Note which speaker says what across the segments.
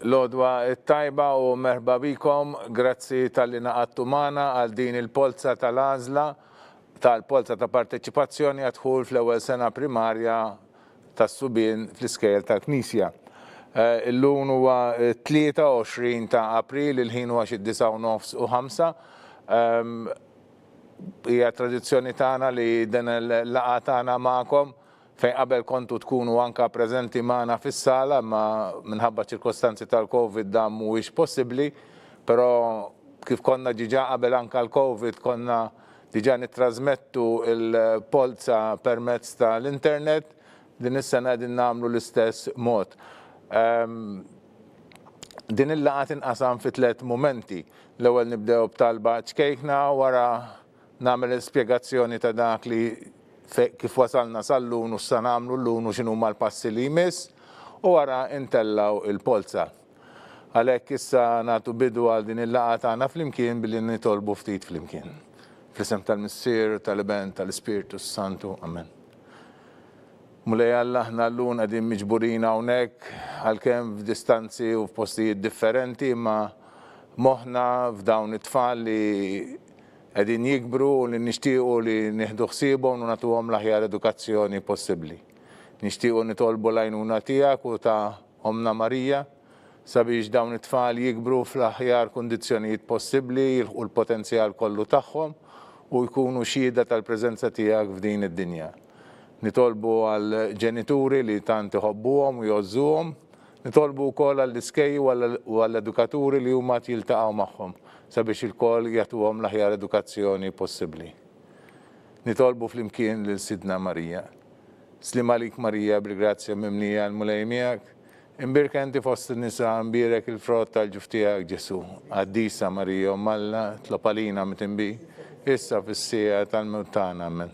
Speaker 1: L-għodwa t-tajba u merħba bikom, grazzi talli ngħaqadtu magħna għal din il-polza tal-għażla tal-polza ta' parteċipazzjoni għad-dħul fl-ewwel sena primarja tas-subien fl-iskejjel tal-Knisja. Illum huwa 23 ta' April, il-ħin huwa xi d-disgħa u nofs u ħamsa. Hija tradizzjoni tagħna li din il-laqgħa tagħna magħkom fejn qabel kontu tkunu anka preżenti magħna fis-sala imma minħabba ċirkostanzi tal-Covid dan mhuwiex possibbli, però kif konna ġiġa qabel anka l-Covid konna diġà nittrażmettu l-polza permezz tal-internet, din is-sena qegħdin nagħmlu l-istess mod. Din il-laqgħa tinqasam fi tlett mumenti. L-ewwel nibdew b'talba ċkejkna, wara nagħmel spjegazzjoni ta' dak li kif wasalna sal-lum u x'sa nagħmlu llum u x'inhuma l-passi li jmiss, u wara ntellgħu l-polza. Għalhekk issa nagħtu bidu għal din il-laqgħa tagħna flimkien billi nitolbu ftit flimkien. Fl-isem tal-Missier, tal-Iben, tal-Ispirtu s-Santu. Amen. Mulej Alla, aħna llum qegħdin miġburin hawnhekk għalkemm f'distanzi u f'postijiet differenti, imma moħħna f'dawn it-tfal li qegħdin jikbru u li nixtiequ li nieħdu ħsiebhom u nagħtuhom l-aħjar edukazzjoni possibbli. Nixtiequ nitolbu l-għajnuna tiegħek u ta' Ommna Marija sabiex dawn it-tfal jikbru fl-aħjar kundizzjonijiet possibbli, jilħqu l-potenzjal kollu tagħhom u jkunu xhieda tal-preżenza tiegħek f'din id-dinja. Nitolbu għall-ġenituri li tant iħobbuhom u jgħożżuhom. Nitolbu wkoll għall-iskejjel u għall-edukaturi li huma qed jiltaqgħu magħhom sabiex ilkoll jagħtuhom l-aħjar edukazzjoni possibbli. Nitolbu flimkien lil Sidtna Marija. Sliem għalik Marija bil-grazzja mimlija l-Mulej miegħek, imbierka inti fost in-nisa, imbierek il-frott tal-ġuf tiegħek Ġesù. Qaddisa Marija Omm Alla, itlob għalina mitinbin, issa fis-siegħa tal-mewt tagħna. Amen.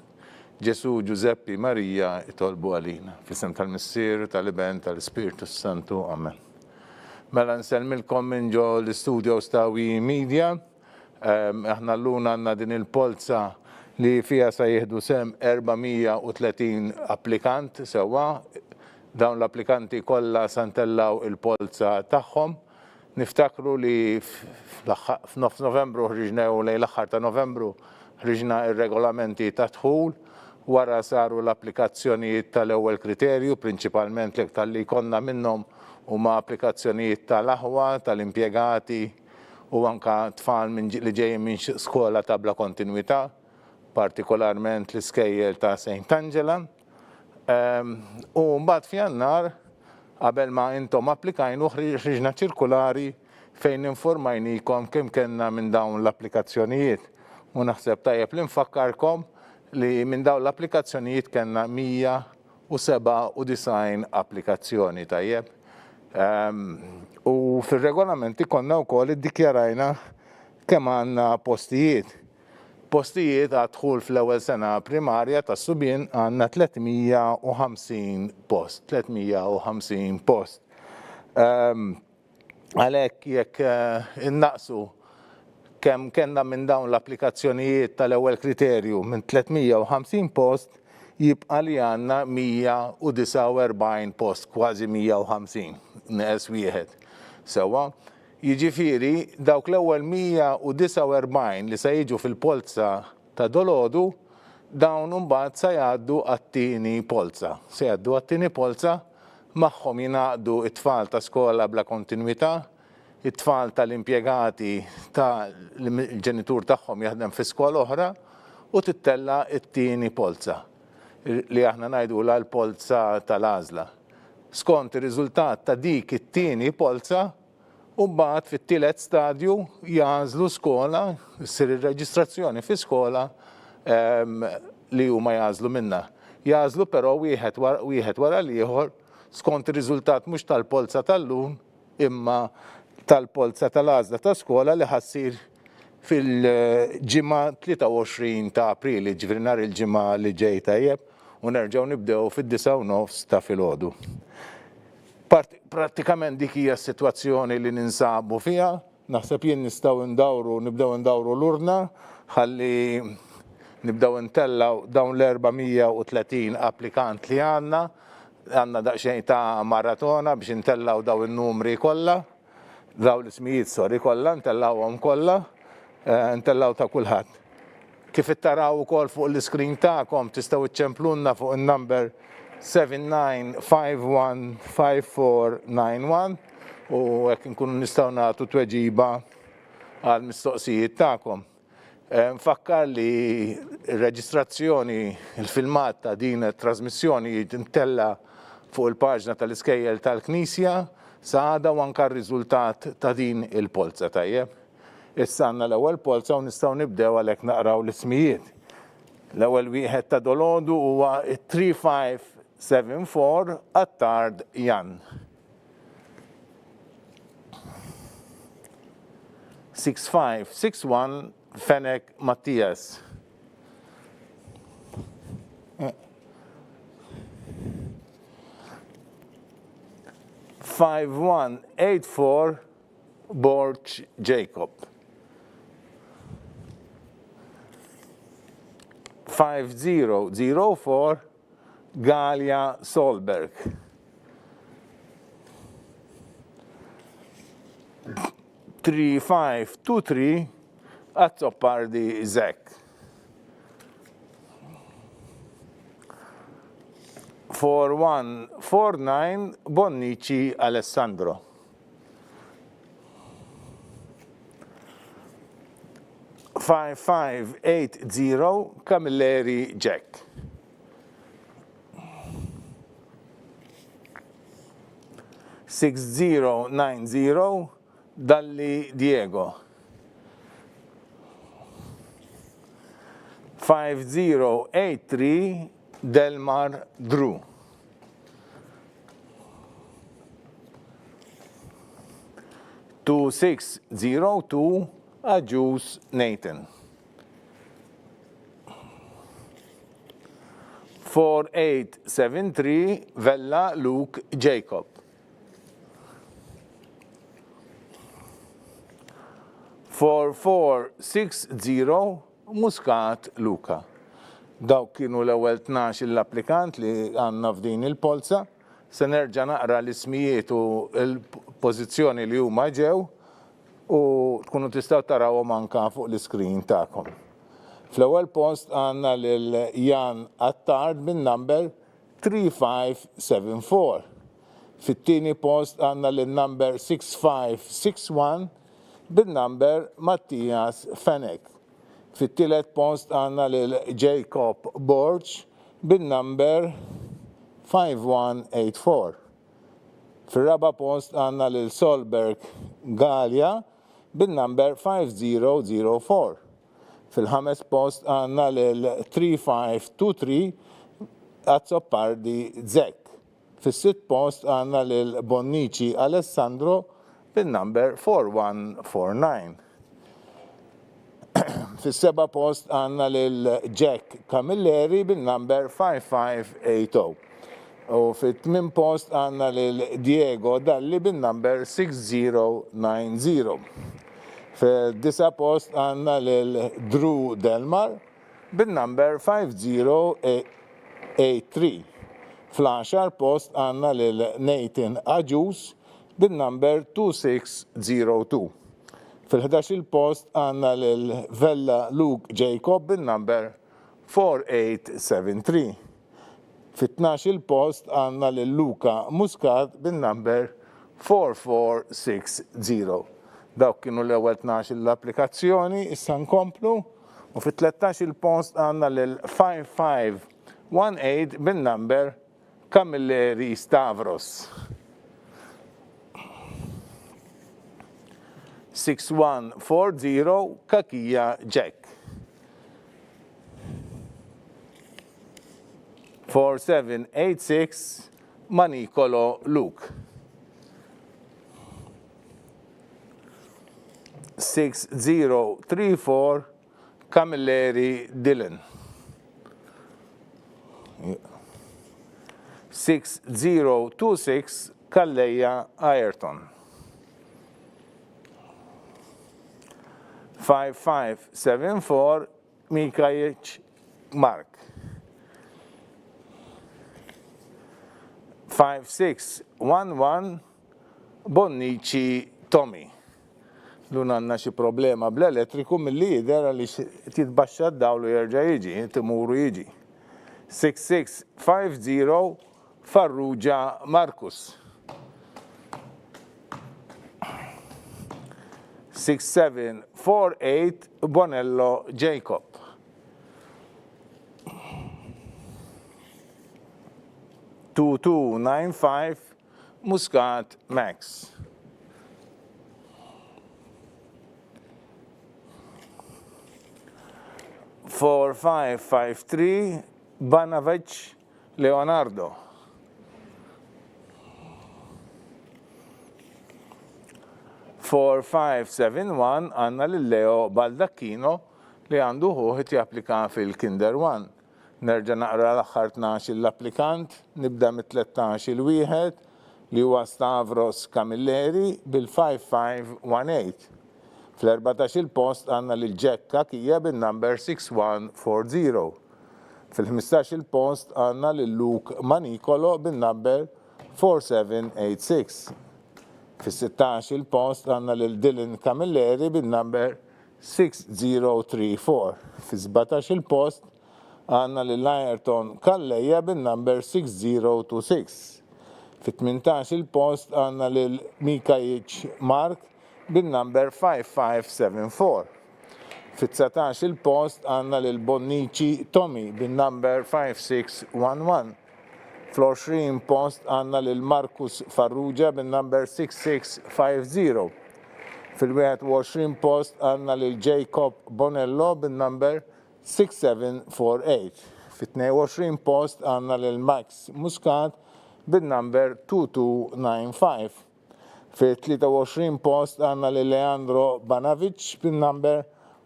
Speaker 1: Ġesù, Ġużeppi, Marija, itolbu għalina. Fl-isem tal-Missier, tal-Iben, tal-Ispirtu s-Santu. Amen. Mela nsellmilkom minn ġo l-istudios ta' We Media. Aħna llum għandna din il-polza li fiha sa jieħdu sehem 430 applikant sewwa. Dawn l-applikanti kollha sa ntellgħu il-polza tagħhom. Niftakru li f'nofs Novembru ħriġna jew lejn l-aħħar ta' Novembru ħriġna r-regolamenti tad-dħul, wara saru l-applikazzjonijiet tal-ewwel kriterju, prinċipalment l-iktar li jkollna minnhom huma applikazzjonijiet tal-aħwa, tal-impjegati u anke tfal li ġejjin minn skola ta' bla kontinwità, partikolarment l-iskejjel ta' Saint Angela. U mbagħad f'Jannar, qabel ma intom applikajnu, ħriġna ċirkulari fejn informajnikom kemm kellna minn dawn l-applikazzjonijiet. U naħseb tajjeb li nfakkarkom li minn dawn l-applikazzjonijiet kellna 197 applikazzjoni, tajjeb. U fir-regolamenti konna wkoll iddikjarajna kemm għandna postijiet. Postijiet għad-dħul fl-ewwel sena primarja tas-subien għandna 350 post, 350 post. Għalhekk jekk innaqsu kemm kellna minn dawn l-applikazzjonijiet tal-ewwel kriterju minn 350 post, jibqa' li għandna 149 post, kważi 150, neqes wieħed. Sewwa? Jiġifieri, dawk l-ewwel 149 li se jiġu fil-polza ta' dolgħodu, dawn imbagħad se jgħaddu għat-tieni polza. Se jgħaddu għat-tieni polza, magħhom jingħaqdu t-tfal ta' skola bla kontinwità, it-tfal tal-impjegati ta' li l-ġenitur tagħhom jaħdem fi skola oħra, u tittella' t-tieni polza, li aħna ngħidulha l-polza tal-għażla. Skont ir-riżultat ta' dik it-tieni polza, u mbagħad fit-tielet stadju jagħżlu skola, issir ir-reġistrazzjoni fi skola li huma jagħżlu minnha. Jagħżlu però wieħed wieħed wara l-ieħor skont ir-riżultat mhux tal-polza tal-lum imma tal-polza tal-għażla ta' skola li ħa ssir fil-ġimgħa 23 ta' April, jiġifieri nhar il-Ġimgħa li ġej tajjeb, u nerġgħu nibdew fid-9:30 ta' filgħodu. Prattikament dik hija s-sitwazzjoni li ninsabu fiha. Naħseb jien nistgħu ndawru, nibdew ndawru l-urna ħalli nibdew intellgħu dawn l-430 applikant li għandna. Għandna daqsxejn ta' maratona biex intellgħu dawn in-numri kollha. Dawn l-ismijiet, sorry, kollha, ntellgħuhom kollha, ntellgħu ta' kulħadd. Kif taraw ukoll fuq l-iskrin tagħkom tistgħu iċċemplulna fuq in-number 79515491 u hekk inkunu nistgħu nagħtu tweġiba għall-mistoqsijiet tagħkom. Nfakkar li r-reġistrazzjoni, il-filmat ta' din it-trasmissjoni jintella' fuq il-paġna tal-Iskejjel tal-Knisja sa għada u anke r-riżultat ta' din il-polza, tajjeb? Issa għandna l-ewwel polza u nistgħu nibdew għalhekk naqraw l-ismijiet. L-ewwel wieħed ta' dolodu huwa 3574 Attard Jan. 6561 Fenech Mattias. 5184 Borg Jacob. 5004 Galia Solberg. 3523 Azzopardi Zach. 4149 Bonnici Alessandro. 5580 Camilleri Jack. 6090 Dalli Diego. 5083 Delmar Drew. 2602 Agius Nathan. 4873 Vella Luke Jacob. 4460 Muscat Luca. Dawk kienu l-ewwel 12-il applikant li għandna f'din il-polza. Se nerġa' naqra l-ismijiet u l-pożizzjoni li huma ġew u tkunu tistgħu tarawhom anke fuq l-iskrin tagħkom. Fl-ewwel post għandna lil Jan Attard bin-number 3574. Fit-tieni post għandna lil number 6561 bin-number Mattias Fenech. Fit-tielet post għandna lil Jacob Borg bin-number 5184. Fir-raba' post għandna lil Solberg Galea bin-number 5004. Fil-ħames post għandna lil 3523 Azzopardi Zek. Fis-sitt post għandna lil Bonnici Alessandro bin-number 4149. Fis-seba' post għandna lil Jack Camilleri bin-number 5580. U fit-tmien post għandna lil Diego Dalli bin-number 6090. Fid-disa' post għandna lil Drew Delmar bin-number 5083. Fl-għaxar post għandna lil Nathan Agius bin-number 2602. Fil-ħdax-il post għandna lil Vella Luke Jacob bin-number 4873. Fit-tnax-il post għandna lil Luca Muscat bin-number 4460. Dawk kienu l-ewwel 12-il applikazzjoni, issa nkomplu u fit-tlettax-il post għandna lil 5518 bin-number Camilleri Stavros. 6140 Cachia Jack. 4786 Manicolo Luke. 6034 Camilleri Dylan. 6026 Calleja Ayrton. 5574 Mikajic Mark. 5611 Bonnici Tommy. Lun għandna xi problema bl-elettriku milli jidher għaliex titbaxxa d-dawl u jerġa' jiġi, timur u jiġi. 6650 Farrugia Marcus. 6748 Bonello Jacob. 2295 Muscat Max. 4553 Banovic Leonardo. 4571 għandna lil Leo Baldacchino li għandu ħuh qed japplika fil-Kinder 1. Nerġa' naqra l-aħħar 12-il applikant, nibda mit-13-il wieħed li huwa Stavros Camilleri bil-5518. Fl-14-il post għandna lil Jack Cachia bin-number 6140. Fil-15-il post għandna lil Luke Manicolo bin-number 4786. Fis-16-il post għandna lil Dylan Camilleri bin-number 6034. Fis-17-il post għandna lil Ayrton Calleja bin-number 6026. Fit-18-il post għandna lil Mikajic Mark bin-number 5574. Fit-19-il post għandna lil Bonnici Tommy bin-number 5611. Fl-20 post għandna lil Marcus Farrugia bin-number 6650. Fil-21 post għandna lil Jacob Bonello bin-number 6748. Fit-22 post għandna lil Max Muscat bin-number 2295. Fit-23 post għandna lil Leandro Banavic bin-number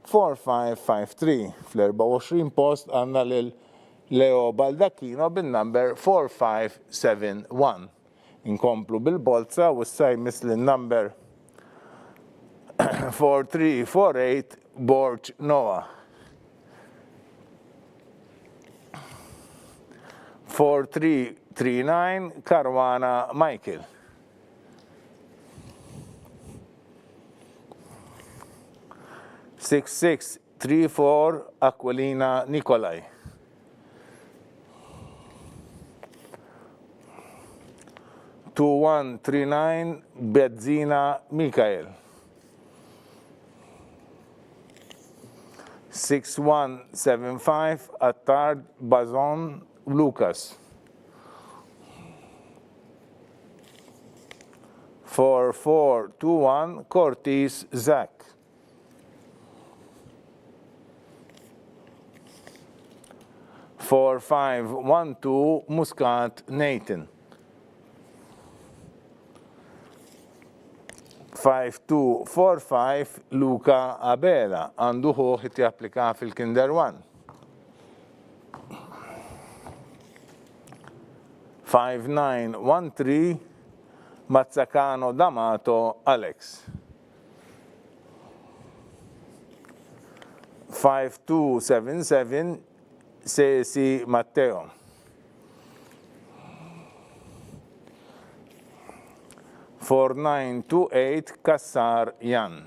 Speaker 1: 4553. Fl-24 post għandna lil Leo Baldacchino bin-number 4571. Inkomplu bil-bolza u issa jmiss lin-number 4348 Borg Noah. 4339 Caruana Michael. 6634 Aquilina Nikolaj. 2139 Bezzina Mikael. 6175 Attard Bazon Lucas. 4421 Cortis Zach. 4512 Muscat Nathan. 5245 Luca Abela għandu ħuh japplika fil-Kinder 1. 5913 Mazzacano D'Amato Alex. 5277 Sesi Matteo. 4928 Cassar Jan.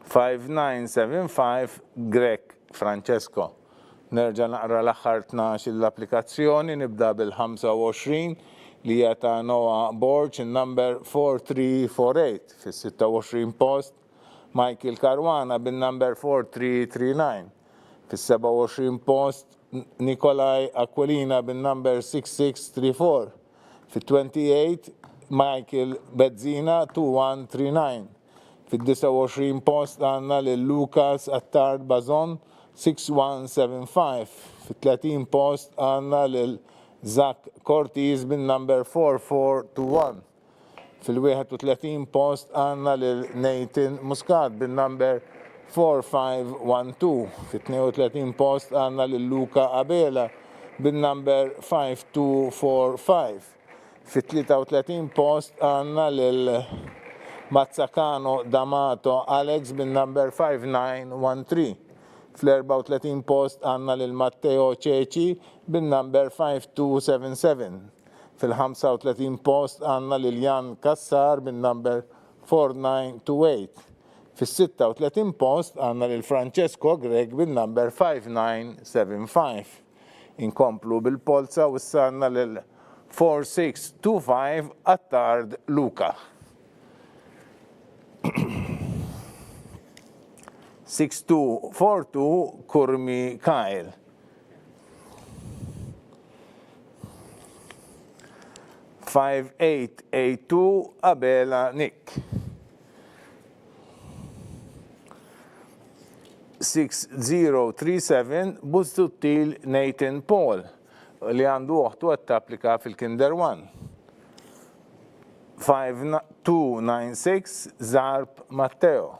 Speaker 1: 5975 Grech Francesco. Nerġa' naqra l-aħħar 12-il applikazzjoni, nibda bil-25 li hija ta' Noah Borg, in-number 4348, fis-26 post, Michael Caruana bin-number 4339, fis-27 post, Nikolai Aquilina bin-number 6634, Fit-28, Michael Bezzina, 2139. Fid-29 post għandna lil Lucas Attard Bazon, 6175. Fit-30 post għandna lil Zach Cortis bin-number 4421. Fil-31 post għandna lil Nathan Muscat bin-number 4512. Fit-32 post għandna lil Luca Abela bin-number 5245. Fit-33 post għandna lil Mazzacano D'Amato Alex bin-number 5913. Fl-34 post għandna lil Matteo Ceci bin-number 5277. Fil-35 post għandna lil Jan Cassar bin-number 4928. Fis-36 post għandna lil Francesco Grech bin-number 5975. Inkomplu bil-polza u issa għandna lil 4625 Attard Luca. 6242 Curmi Kyle. 5882 Abela Nick. 6037 Busuttil Nathan Paul li għandu oħtu qed tapplika fil-Kinder 1. 5296 Zarb Matteo.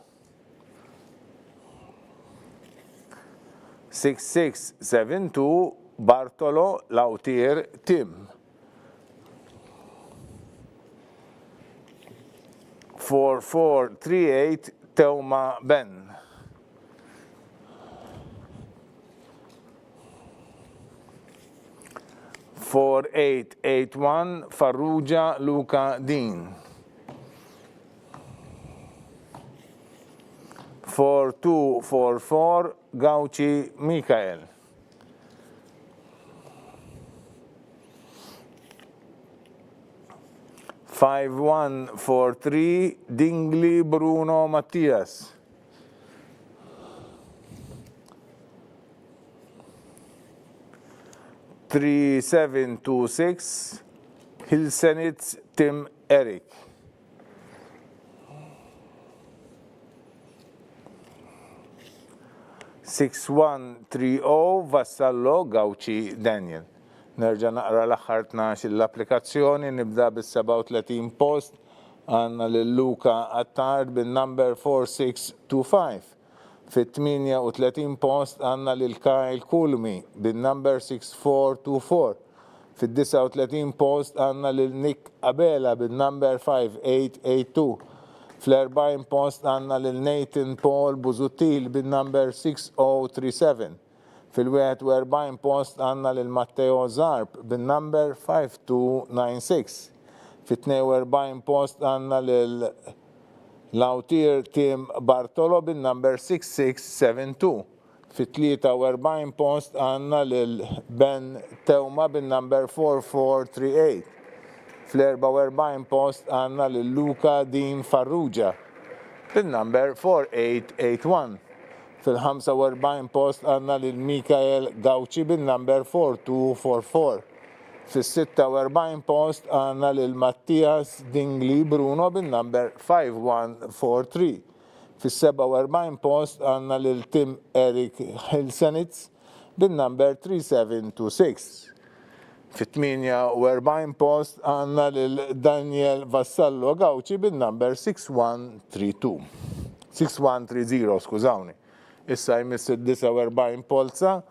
Speaker 1: 6672 Bartolo Lautier Tim. 4438 Teuma Ben. 4881 Farrugia Luca Dean. 4244 Gauci Mikael. 5143 Dingli Bruno Mattias. 3726 Hilsenitz Tim Eric. 6130 Vassallo Gauci Daniel. Nerġa' naqra l-aħħar 12 l-applikazzjoni, nibda bis-37 post għandna lil Luca Attard bin-number 4625. Fit-38 post għandna lil Kyle Kulmi bin-number 6424. Fid-39 post għandna lil Nick Abela bin-number 5882. Fl-40 post għandna lil Nathan Paul Busuttil bin-number 6037. Fil-41 post għandna lil Matteo Zarb bin-number 5296. Fit-42 post għandna lil Lautier Tim Bartolo bin-number 6672. Fit-43 post għandna lil Ben Teuma bin-number 4438. Fl-44 post għandna lil Luca Dean Farrugia bin-number 4881. Fil-45 post għandna lil Mikael Gauci bin-number 4244. Fis-46 post għandna lil Mattias Dingli Bruno bin-number 5143. Fis-47 post għandna lil Tim Erik Hilsenitz bin-number 3726. Fit-48 post għandna lil Daniel Vassallo Gauci bin-number 6132. 6130, skużawni. Issa jmiss id-49 polza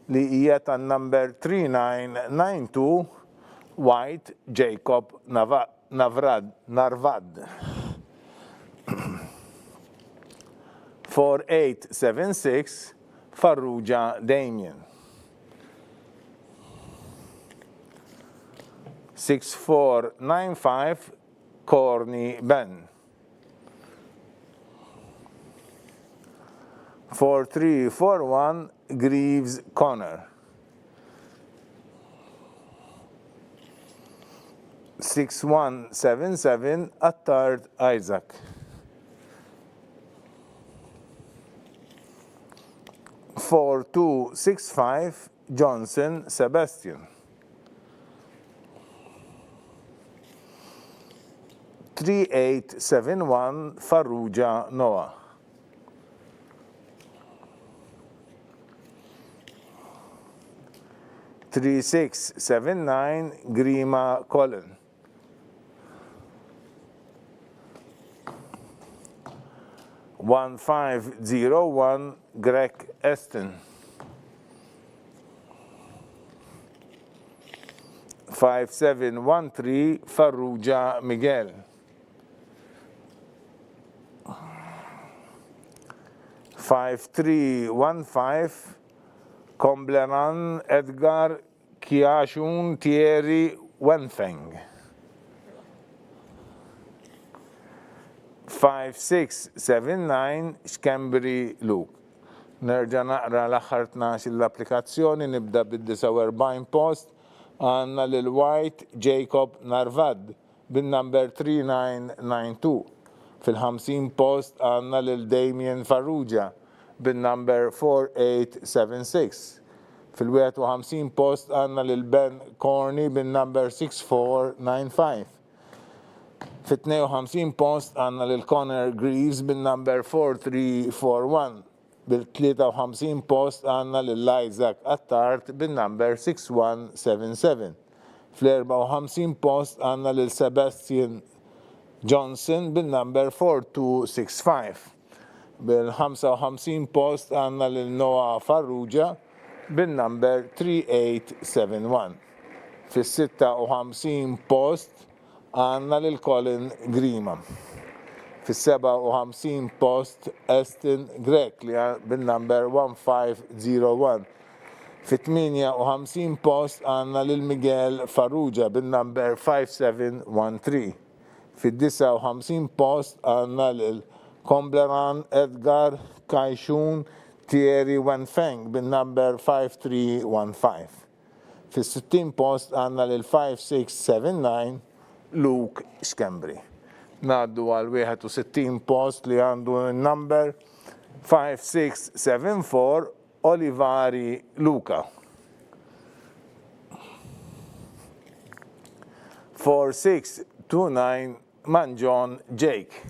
Speaker 1: li hija tan-number 3992 White Jacob Navrad, Narvad. 4876 Farrugia Damien. 6495 Corny Ben. 4341 Greaves Connor. 6177 Attard Isaac. 4265 Johnson Sebastian. 3871 Farrugia Noah. 3679 Grima Colin. 1501 Grech Eston. 5713 Farrugia Miguel. 5315 Combleran Edgar Kiashun Thierry Wenfeng. 5679 Schembri Luke. Nerġa' naqra l-aħħar 12-il applikazzjoni, nibda bid-49 post, għandna lil White Jacob Narvad bin-number 3992. Fil-50 post għandna lil Damien Farrugia bin-number 4876. Fil-51 post għandna lil Ben Corney bin-number 6495. Fit-52 post għandna lil Connor Greaves bin-number 4341. Bil-53 post għandna lil Isaac Attard bin-number 6177. Fl-54 post għandna lil Sebastian Johnson bin-number 4265. Bil-55 post għandna lil Noah Farrugia bin-number 3871. Fis-56 post Għandna lil Colin Grima. Fis-57 post Aston Grech li bin-number 1501. Fit-58 post għandna lil Miguel Farrugia bin-number 5713. Fid-59 post għandna lil Combleran Edgar Kaixun Thierry Wenfeng bin-number 5315. Fis-60 post għandna lil 5679 Luke Schembri. Ngħaddu għal 61 post li għandu n-number 5674 Olivari Luca. 4629 Mangion Jake.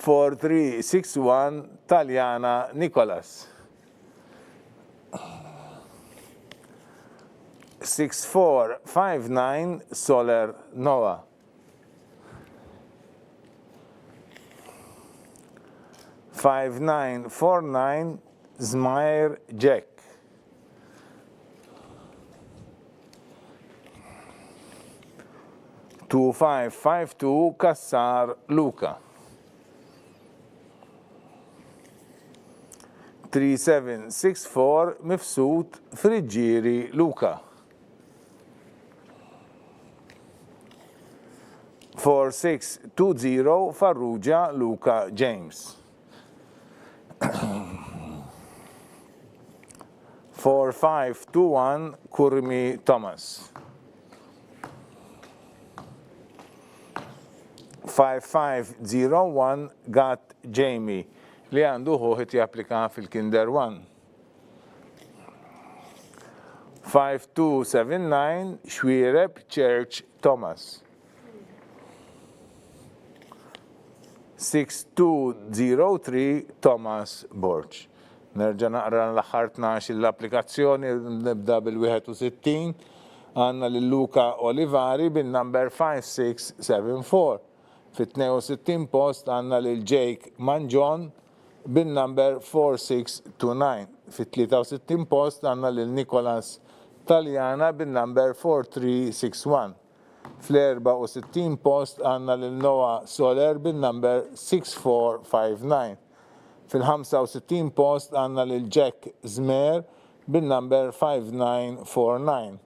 Speaker 1: 4361 Taljana Nicholas. 6459 Soler Noah. 5949 Zmair Jack. 2552 Cassar Luca. 3764 Mifsud Friggieri Luca. 4620 Farrugia Luca James. 4521 Curmi Thomas. 5501 Gatt Jamie li għandu ħuh qed japplika fil-Kinder 1. 5279 Xuereb Church Thomas. 6203 Thomas Borg. Nerġa' naqra l-aħħar 12 l-applikazzjoni, nibda bil-61. Għandna lil Luca Olivari bin-number 5674. Fit-62 post għandna lil Jake Mangion bin-number 4629. Fit-63 post għandna lil Nicholas Taliana bin-number 4361. Fl-64 post għandna lil Noah Soler bin-number 6459. Fil-65 post għandna lil Jack Zmer bin-number 5949.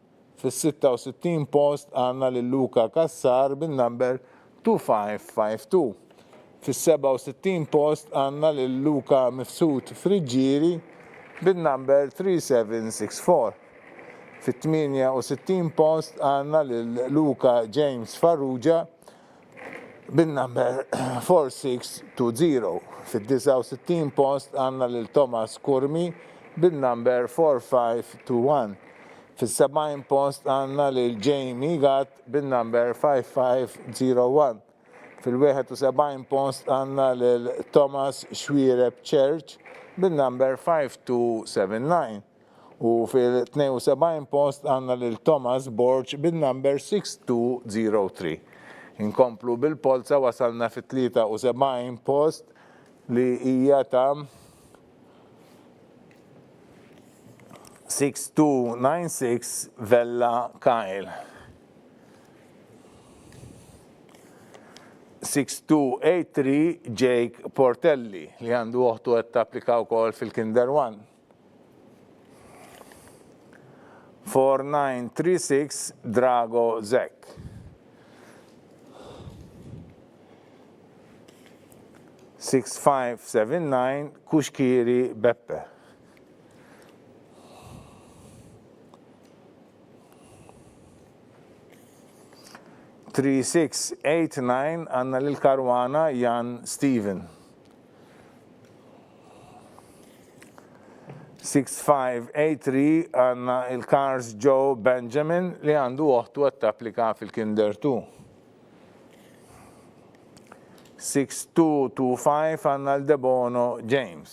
Speaker 1: Fis-66 post għandna lil Luca Cassar bin-number 2552. Fis-67 post għandna lil Luca Mifsud Friggieri bin-number 3764. Fit-68 post għandna lil Luca James Farrugia bin-number 4620. Fid-69 post għandna lil Thomas Curmi bin-number 4521. Fis-70 post għandna lil Jamie Gatt bin-number 5501. Fil-71 post għandna lil Thomas Xuereb Church bin-number 5279. U fil-72 post għandna lil Thomas Borg bin-number 6203. Inkomplu bil-polza wasalna fit-73 post li hija ta' 6296 Vella Kyle. 6283 Jake Portelli li għandu oħtu qed tapplika wkoll fil-Kinder 1. 4936 Drago Zek. 6579 Kuxkiri Beppe. 3689 għandna lil Caruana Jan Steven. 6583 għandna il-Cars Joe Benjamin li għandu oħtu qed tapplika fil-Kinder 2. 6225 għandna l-Debono James.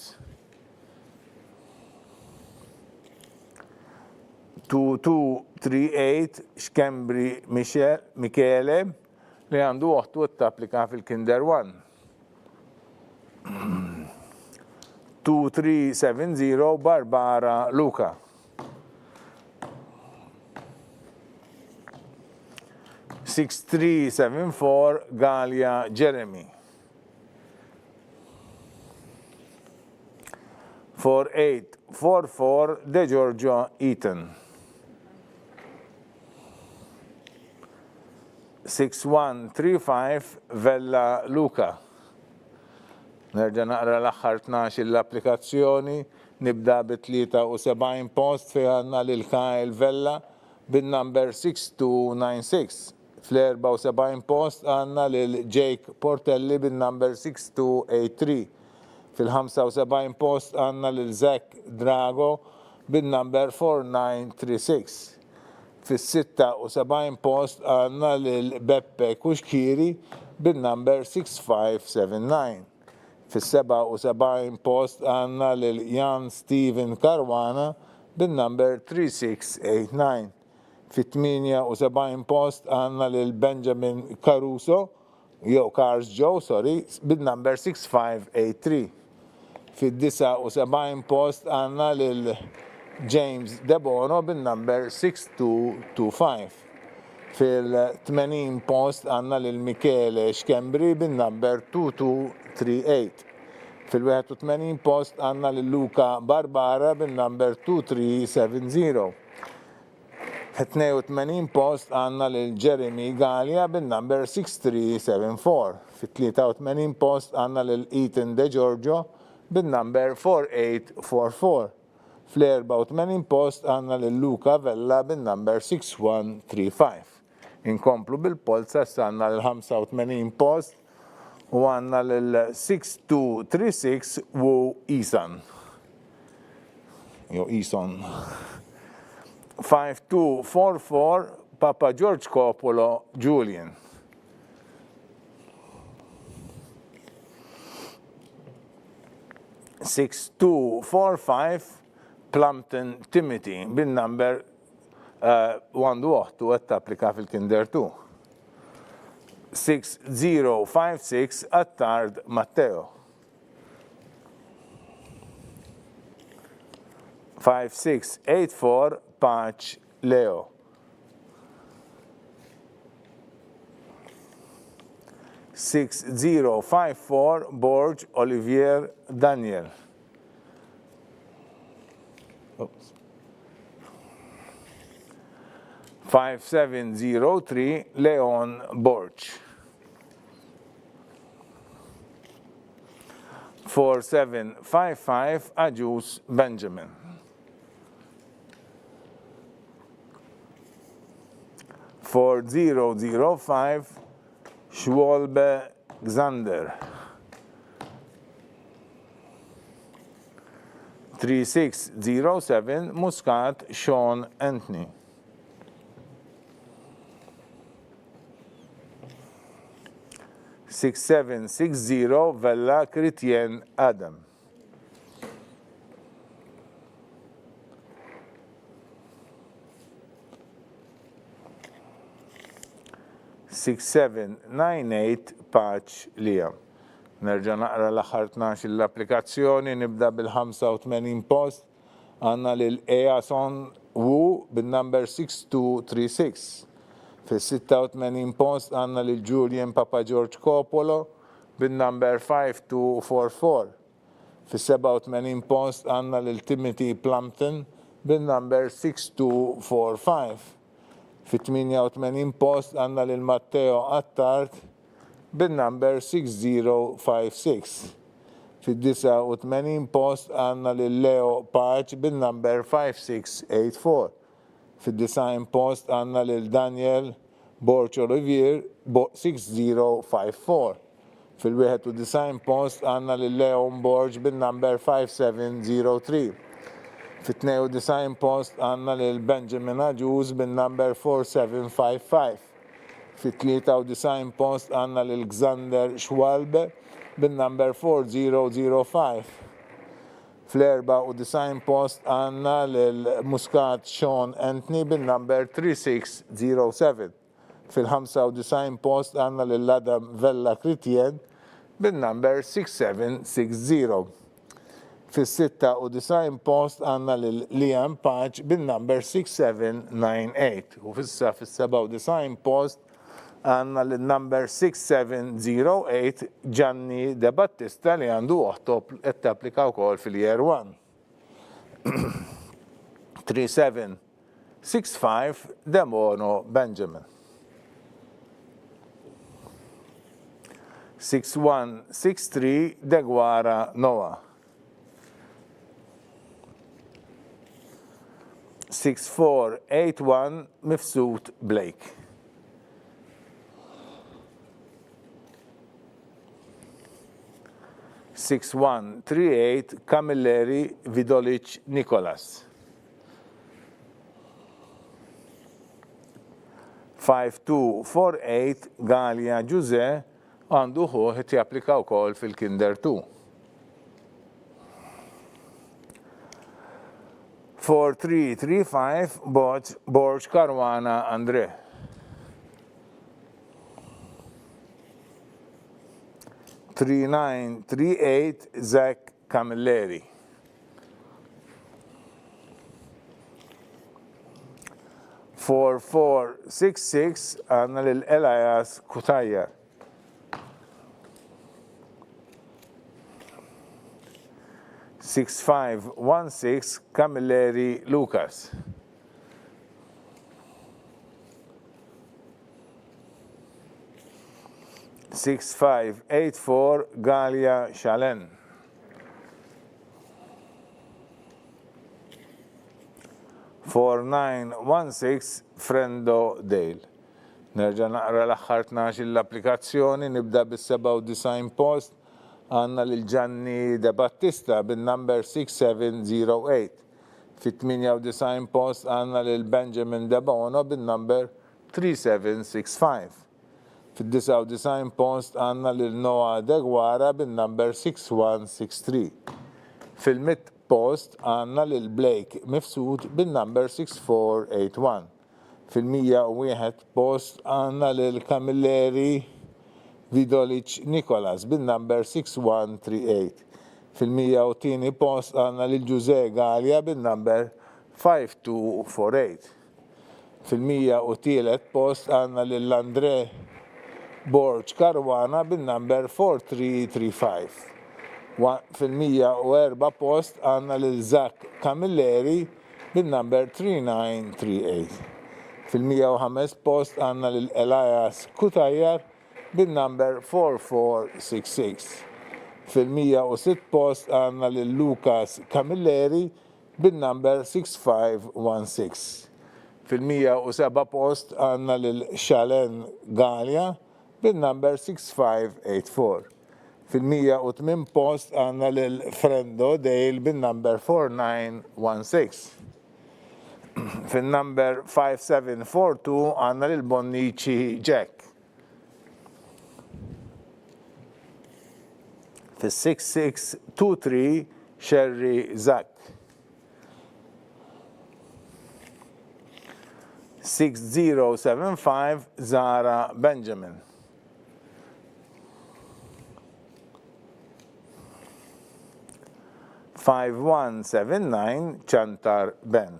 Speaker 1: 2238 Schembri Michele li għandu oħtu qed tapplika fil-Kinder 1. 2370 Barbara Luca. 6374 Galia Jeremy. 4844 De Giorgio Eaton. 6135 Vella Luca. Nerġa' naqra l-aħħar 12 l-applikazzjoni, nibda bi 73 post fejn għandna lil Kyle Vella bin-number 6296. Fl-74 post għandna lil Jake Portelli bin-number 6283. Fil-75 post għandna lil Zach Drago bin-number 4936. Fis-76 post għandna lil Beppe Cuschieri bin-number 6579. Fis-77 post għandna lil Jan Steven Caruana bin-number 3689. Fit-78 post għandna lil Benjamin Caruso, jew Cars Joe, sorry, bin-number 6583. Fid-79 post għandna lil James Debono bin-number 6225. Fil-80 post għandna lil Michele Schembri bin-number 2238. Fil-81 post għandna lil Luca Barbara bin-number 2370. Fit-82 post għandna lil Jeremy Galea bin-number 6374. Fit-83 post għandna lil Ethan De Giorgio bin-number 4844. Fl-84 post għandna lil Luca Vella bin-number 6135. Inkomplu bil-polza issa għandna l-85 post u għandna lil 6236 Wu Isan. Jew Ison. 5244 Papa George Copolo Julian. 6245 Plumpton Timothy bin-number u għandu oħtu qed tapplika fil-Kinder 2. 6056 Attard Matteo. 5684 Paċ Leo. 6054 Borg Olivier Daniel. Oops. 5703 Leon Borg. 4755 Agius Benjamin. 4005 Schwalbe Xander. 3607 Muscat Sean Anthony. 6760 Vella Critien Adam. 6798 Paċ Liam. Nerġa' naqra l-aħħar 12-il applikazzjoni, nibda bil-85 post. Għandna lil Eason Wu bin-number 6236. Fis-86 post għandna lil Julian Papa George Copolo bin-number 5244. Fis-87 post għandna lil Timothy Plumpton bin-number 6245. Fit-88 post għandna lil Matteo Attard bin-number 6056. Fid-89 post għandna lil Leo Pace bin-number 5684. Fid-90 post għandna lil Daniel Borg Olivier 6054. Fil-91 post għandna lil Leon Borg bin-number 5703. Fit-92 post għandna lil Benjamin Agius bin-number 4755. Fit-93 post għandna lil Xander Schwalbe bin-number 4005. Fl-94 post għandna lil Muscat Sean Anthony bin-number 3607. Fil-95 post għandna lil Adam Vella Critien bin-number 6760. Fis-96 post għandna lil Liam Pace bin-number 6798 u issa fis-97 post għandna lin-number 6708 Gianni De Battista li għandu oħtu qed tapplika wkoll fil-year 1. 3765 Demono Benjamin. 6163 Deguara Noah. 6481 Mifsud Blake. 6138 Camilleri Vidolic Nicholas. 5248 Galea Ġużè għandu ħuh qed japplika wkoll fil-Kinder 2. 4335 Borg, Borg Caruana André. 3938 Zach Camilleri. 4466 għandna lil Elias Cutajar. 6516 Camilleri Lucas. 6584 Galia Shalen. 4916 Frendo Dale. Nerġa' naqra l-aħħar 12 l-applikazzjoni, nibda bis-97 post, għandna lil Gianni De Battista bin-number 6708. Fit-98 post għandna lil Benjamin Debono bin-number 3765. Fid-99 post għandna lil Noah Deguara bin-number 6163. Fil-mitt post għandna lil Blake Mifsud bin-number 6481. Fil-101 post għandna lil Camilleri Vidolic Nicholas bin-number 6138. Fil-102 post għandna lil Ġużè Galea bin-number 5248. Fil-103 post għandna lil André Borg Caruana bin-number 4335. Fil-104 post għandna lil Zach Camilleri bin-number 3938. Fil-105 post għandna lil Elias Cutajar bin-number 4466. Fil-106 post għandna lil Lucas Camilleri bin-number 6516. Fil-107 post għandna lil Shalen Galea bin-number 6584. Fil-108 post għandna lil Frendo Dale bin-number 4916. Fin-number 5742 għandna lil Bonnici Jack. Fis-6623 Sherry Zack. 6075 Zara Benjamin. 5179 Chantar Ben.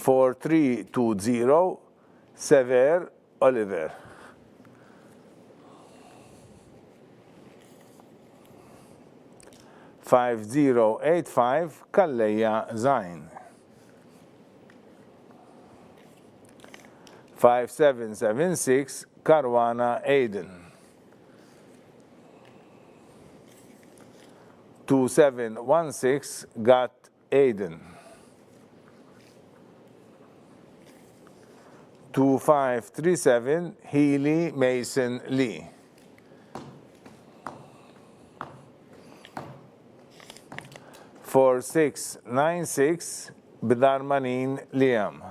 Speaker 1: 4320 Sever Oliver. 5085 Calleja Zain. 5776 Caruana Aiden. 2716 Gatt Aiden. 2537 Healy Mason Lee. 4696 B'Darmanin Liam.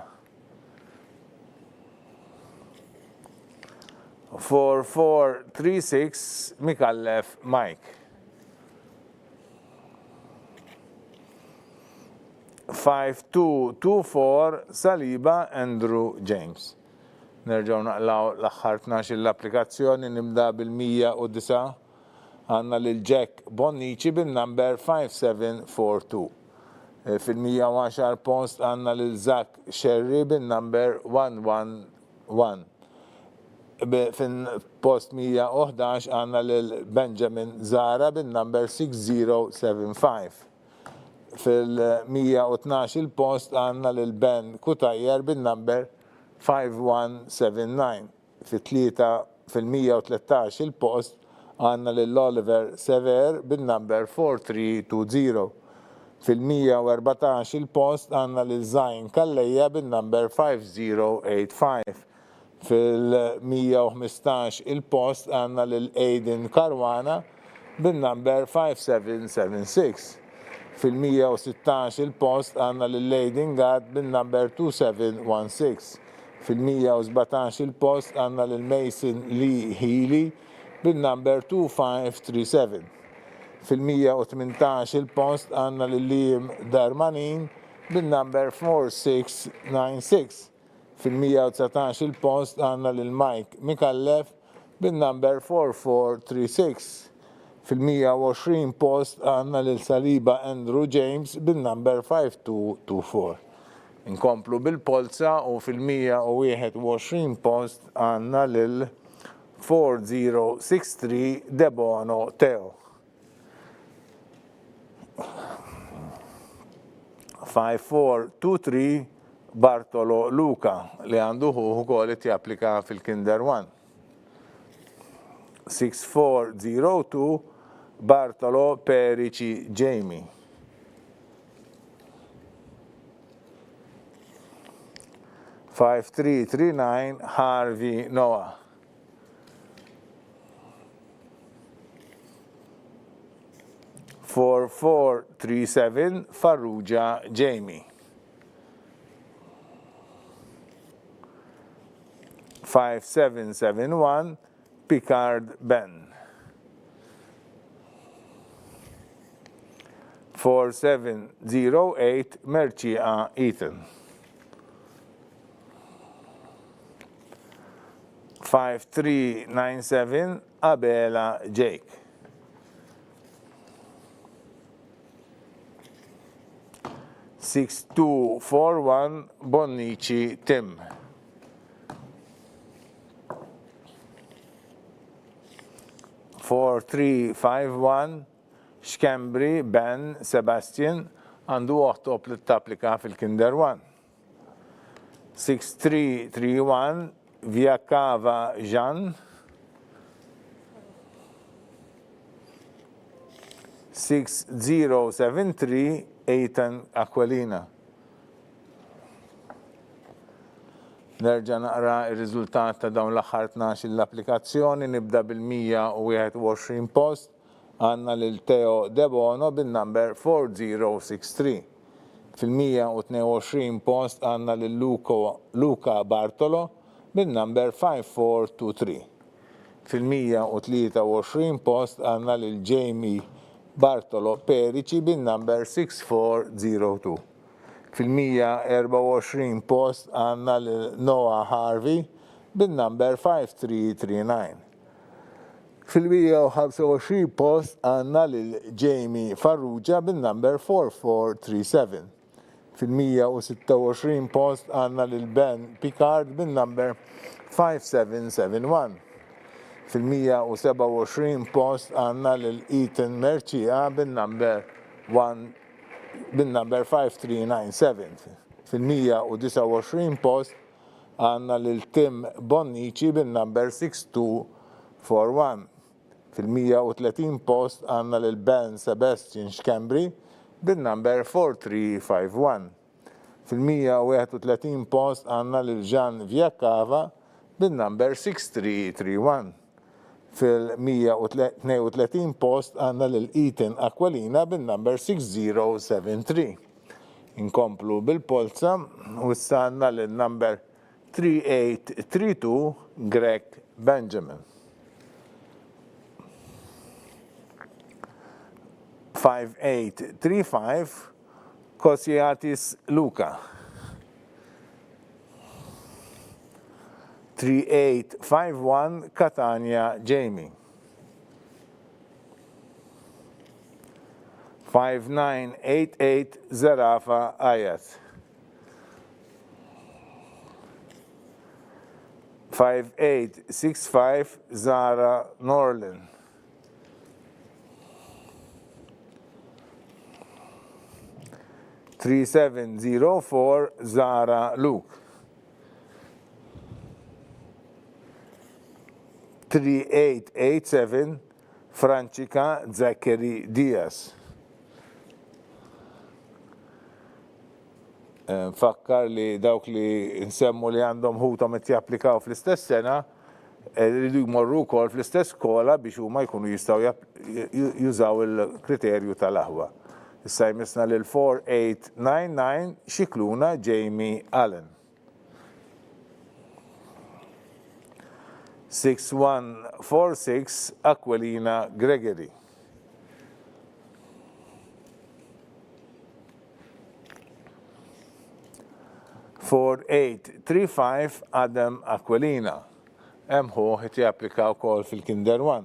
Speaker 1: 4436 Micallef Mike. 5224 Saliba Andrew James. Nerġgħu naqlaw l-aħħar 12 l-applikazzjoni nibda bil-109 għandna lil Jack Bonnici bin-number 5742. Fil-110 post għandna lil Zach Scerri bin-number 111. Fil-post 111 għandna lil Benjamin Zahra bin-number 6075. Fil-112 il-post għandna lil Ben Cutajar bin-number 5179. Fit-tlieta fil-113 il-post għandna lil Oliver Sever bin-number 4320. Fil-114 il-post għandna lil Zain Calleja bin-number 5085. Fil-115 il-post għandna lil Aiden Caruana bin-number 5776. Fil-116 il-post għandna lil Aiden Gatt bin-number 2716. Fil-117 il-post għandna lil Mason Lee Healy bin-number 2537. Fil-118 il-post għandna lil Liam Darmanin bin-number 4696. Fil-119 il-post għandna lil Mike Micallef bin-number 4436. Fil-120 post għandna lil Saliba Andrew James bin-number 5224. Inkomplu bil-polza u fil-121 post għandna lil 4063 Debono Theo. 5423 Bartolo Luca li għandu ħuh ukoll qed japplika fil-Kinder 1. 6402 Bartolo Perici Jamie. 5339 Harvey Noah. 4437 Farrugia Jamie. 5771 Picard Ben. 4708 Mercieca Ethan. 5397 Abela Jake. 6241 Bonnici Tim. 4351 Schembri Ben Sebastian għandu oħtu li tapplika fil-Kinder 1. 6331 Via Cava Jeanne 6073 Ethan Aquilina. Nerġa' naqra r-riżultat ta' dawn l-aħħar 12 l-applikazzjoni, nibda bil-121 post. Għandna lil Theo Debono bin-number 4063. Fil-122 post għandna lil Luca Bartolo bin-number 5423. Fil-123 post għandna lil Jamie Bartolo Perici bin-number 6402. Fil-124 post għandna lil Noah Harvey bin-number 5339. Fil-125 post għandna lil Jamie Farrugia bin-number 4437. Fil-126 post għandna lil Ben Picard bin-number 5771. Fil-127 post għandna lil Ethan Mercieca bin-number 1 bin-number 5397. Fil-129 post għandna lil Tim Bonnici bin-number 6241. Fil-130 post għandna lil Ben Sebastian Schembri bin-number 4351. Fil-131 post għandna lil Jean Viacava bin-number 6331. Fil-132 post għandna lil Ethan Aquilina bin-number 6073. Inkomplu bil-polza u issa għandna lil number 3832 Grech Benjamin. 5835 Kosiatis Luca. 3851 Catania Jamie. 5988 Zerafa Ayat. 5865 Zara Norlin. 3704 Zara Luke. 3887 Francica Zachary Diaz. Nfakkar li dawk li nsemmu li għandhom ħuthom qed japplikaw fl-istess sena, iridu jmorru wkoll fl-istess skola biex huma jkunu jistgħu jużaw il-kriterju tal-aħwa. Issa jmissna lil 4899 Scicluna Jamie Allen. 6146 Aquilina Gregory. 4835 Adam Aquilina. Hemm ħuh qed japplika wkoll fil-Kinder 1.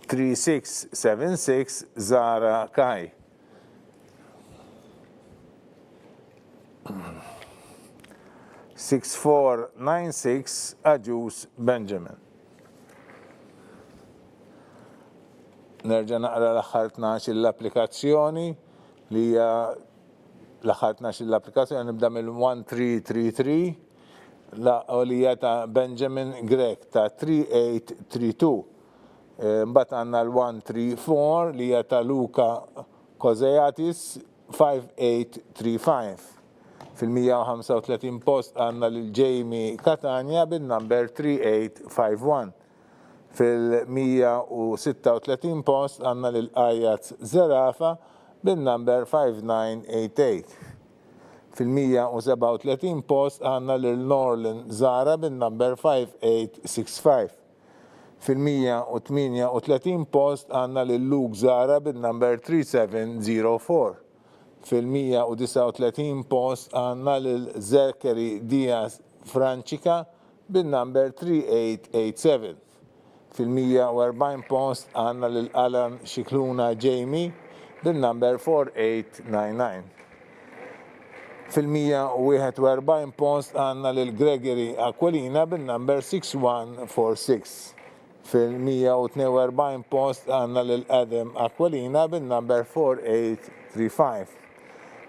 Speaker 1: 3676 Zara Kai. 6496 Agius Benjamin. Nerġa' naqra l-aħħar 12 l-applikazzjoni li hija l-aħħar 12 l-applikazzjoni nibda mill-1333 la li hija ta' Benjamin Grech ta' 3832. Mbagħad għandna l-134 li hija ta' Luca Kozeatis 5835. Fil-135 post għandna lil Jamie Catania bin-number 3851. Fil-136 post għandna lil Ayaz Zerafa bin-number 5988. Fil-137 post għandna lil Norlin Zahra bin-number 5865. Fil-138 post għandna lil Luke Zahra bin-number 3704. Fil-139 post għandna lil Zachary Diaz Francica bin-number 3887. Fil-140 post għandna lil Alan Scicluna Jamie bin-number 4899. Fil-141 post għandna lil Gregory Aquilina bin-number 6146. Fil-142 post għandna lil Adam Aquilina bin-number 4835.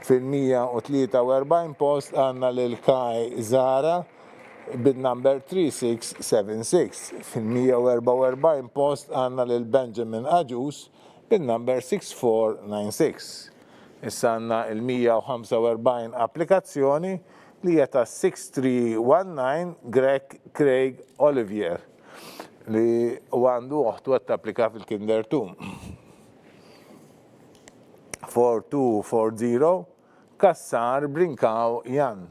Speaker 1: Fil-143 post għandna lil Kai Zahra bin-number 3676. Fil-144 post għandna lil Benjamin Agius bin-number 6496. Issa għandna il-145 applikazzjoni li hija ta' 6319 Grech Craig Olivier li u għandu oħtu qed tapplika fil-Kinder 2. 4240 Cassar Brincau Jan.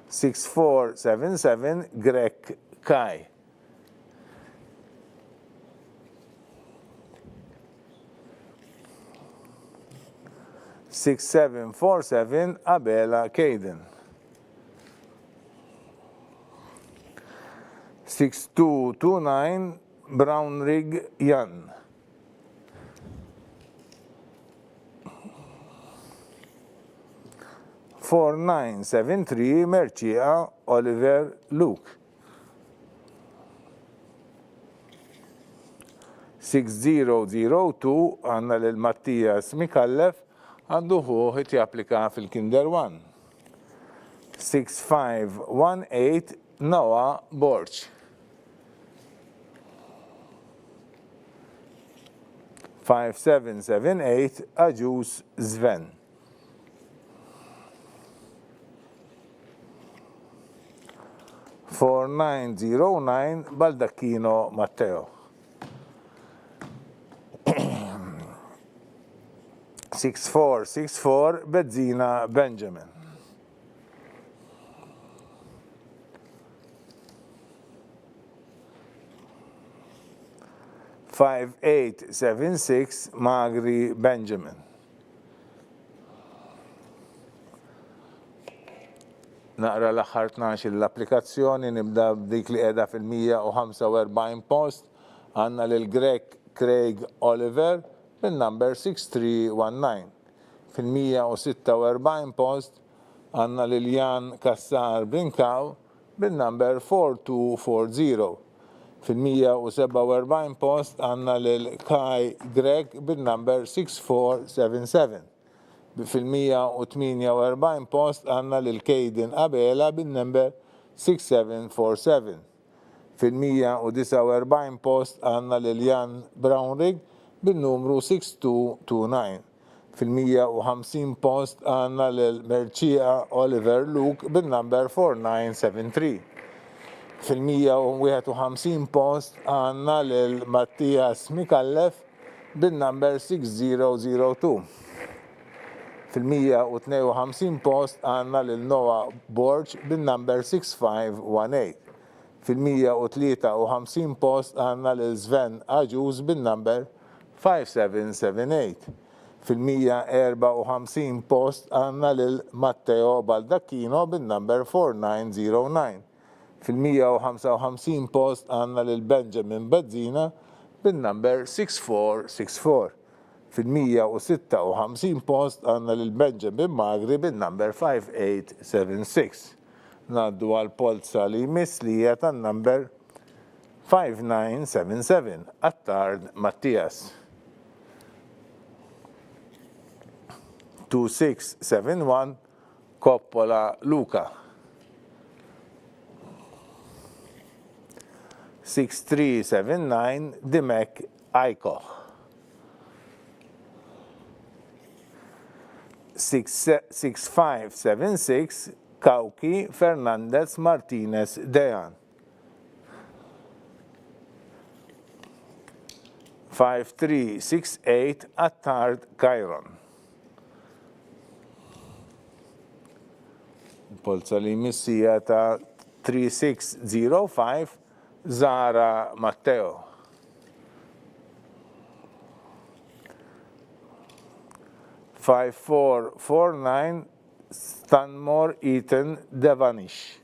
Speaker 1: 6477 Grech Kai. 6747 Abela Caden. 6229 Brownrigg Jan. 4973 Mercieca Oliver Luke. 6002 għandna lil Mattias Micallef għandu ħuh qed japplika fil-Kinder One. 6518 Noah Borg. 5778 Agius Sven. 4909 Baldacchino Matteo. 6464 Bezzina Benjamin. 5876 Magri Benjamin. Naqra l-aħħar 12 l-applikazzjoni, nibda b'dik li qiegħda fil-145 post, għandna lil Greg Craig Oliver bin-number 6319. Fil-146 post għandna lil Jan Cassar Brincau bin-number 4240. Fil-147 post għandna lil Kai Grech bin-number 6477. Fil-148 post għandna lil Kayden Abela bin-number 6747. Fil-149 post għandna lil Jan Brownrigg bin-numru 6229. Fil-150 post għandna lil Mercieca Oliver Luke bin-number 4973. Fil-151 post għandna lil Mattias Micallef bin-number 6002. Fil-152 post għandna lil Noah Borg bin-number 6518. Fil-153 post għandna lil Sven Agius bin-number 5778. Fil-154 post għandna lil Matteo Baldacchino bin-number 4909. Fil-155 post għandna lil Benjamin Bezzina bin-number 6464. Fil-156 post għandna lil Benjamin Magri bin-number 5876. Ngħaddu għall-polza li jmiss li hija tan-number 5977, Attard Mattias. 2671, Coppola Luca. 6379, Dimech Aikoh. 6576, Cauchi Fernandez Martinez Dejan. 5368 Attard Chiron. Polza li jmiss hija ta' 3605 Zara Matteo. 5449 Stanmore Ethan Devanish.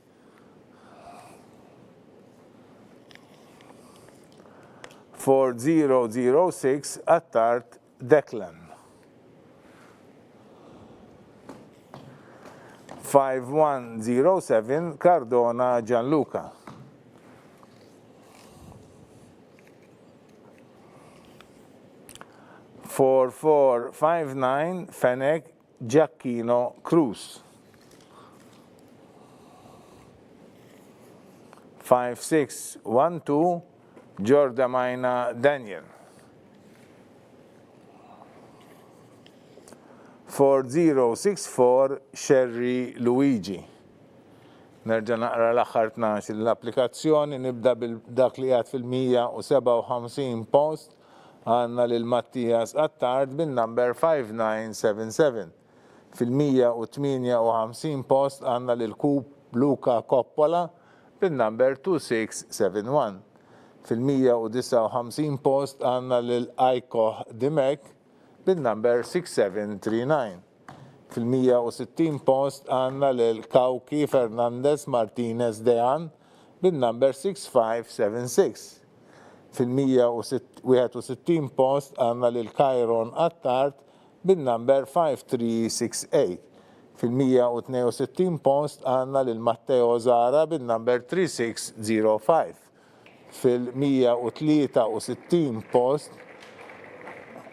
Speaker 1: 4006 Attard Declan. 5107 Cardona Gianluca. 4459 Fenech Giacchino Cruz. 5612 Giordamaina Daniel. 4064 Scerri Luigi. Nerġa' naqra l-aħħar 12 l-applikazzjoni, nibda bil dak li qiegħed fil-157 post, għandna lil Mattias Attard bin-number 5977. Fil-158 post għandna lil Luca Coppola bin-number 2671. Fil-159 post għandna lil Aikoh Dimech bin-number 6739. Fil-160 post għandna lil Cauchi Fernandez Martinez Dean bin-number 6576. Fil-161 post għandna lil Kyron Attard bin-number 5368. Fil-162 post għandna lil Matteo Zara bin-number 3605. Fil-163 post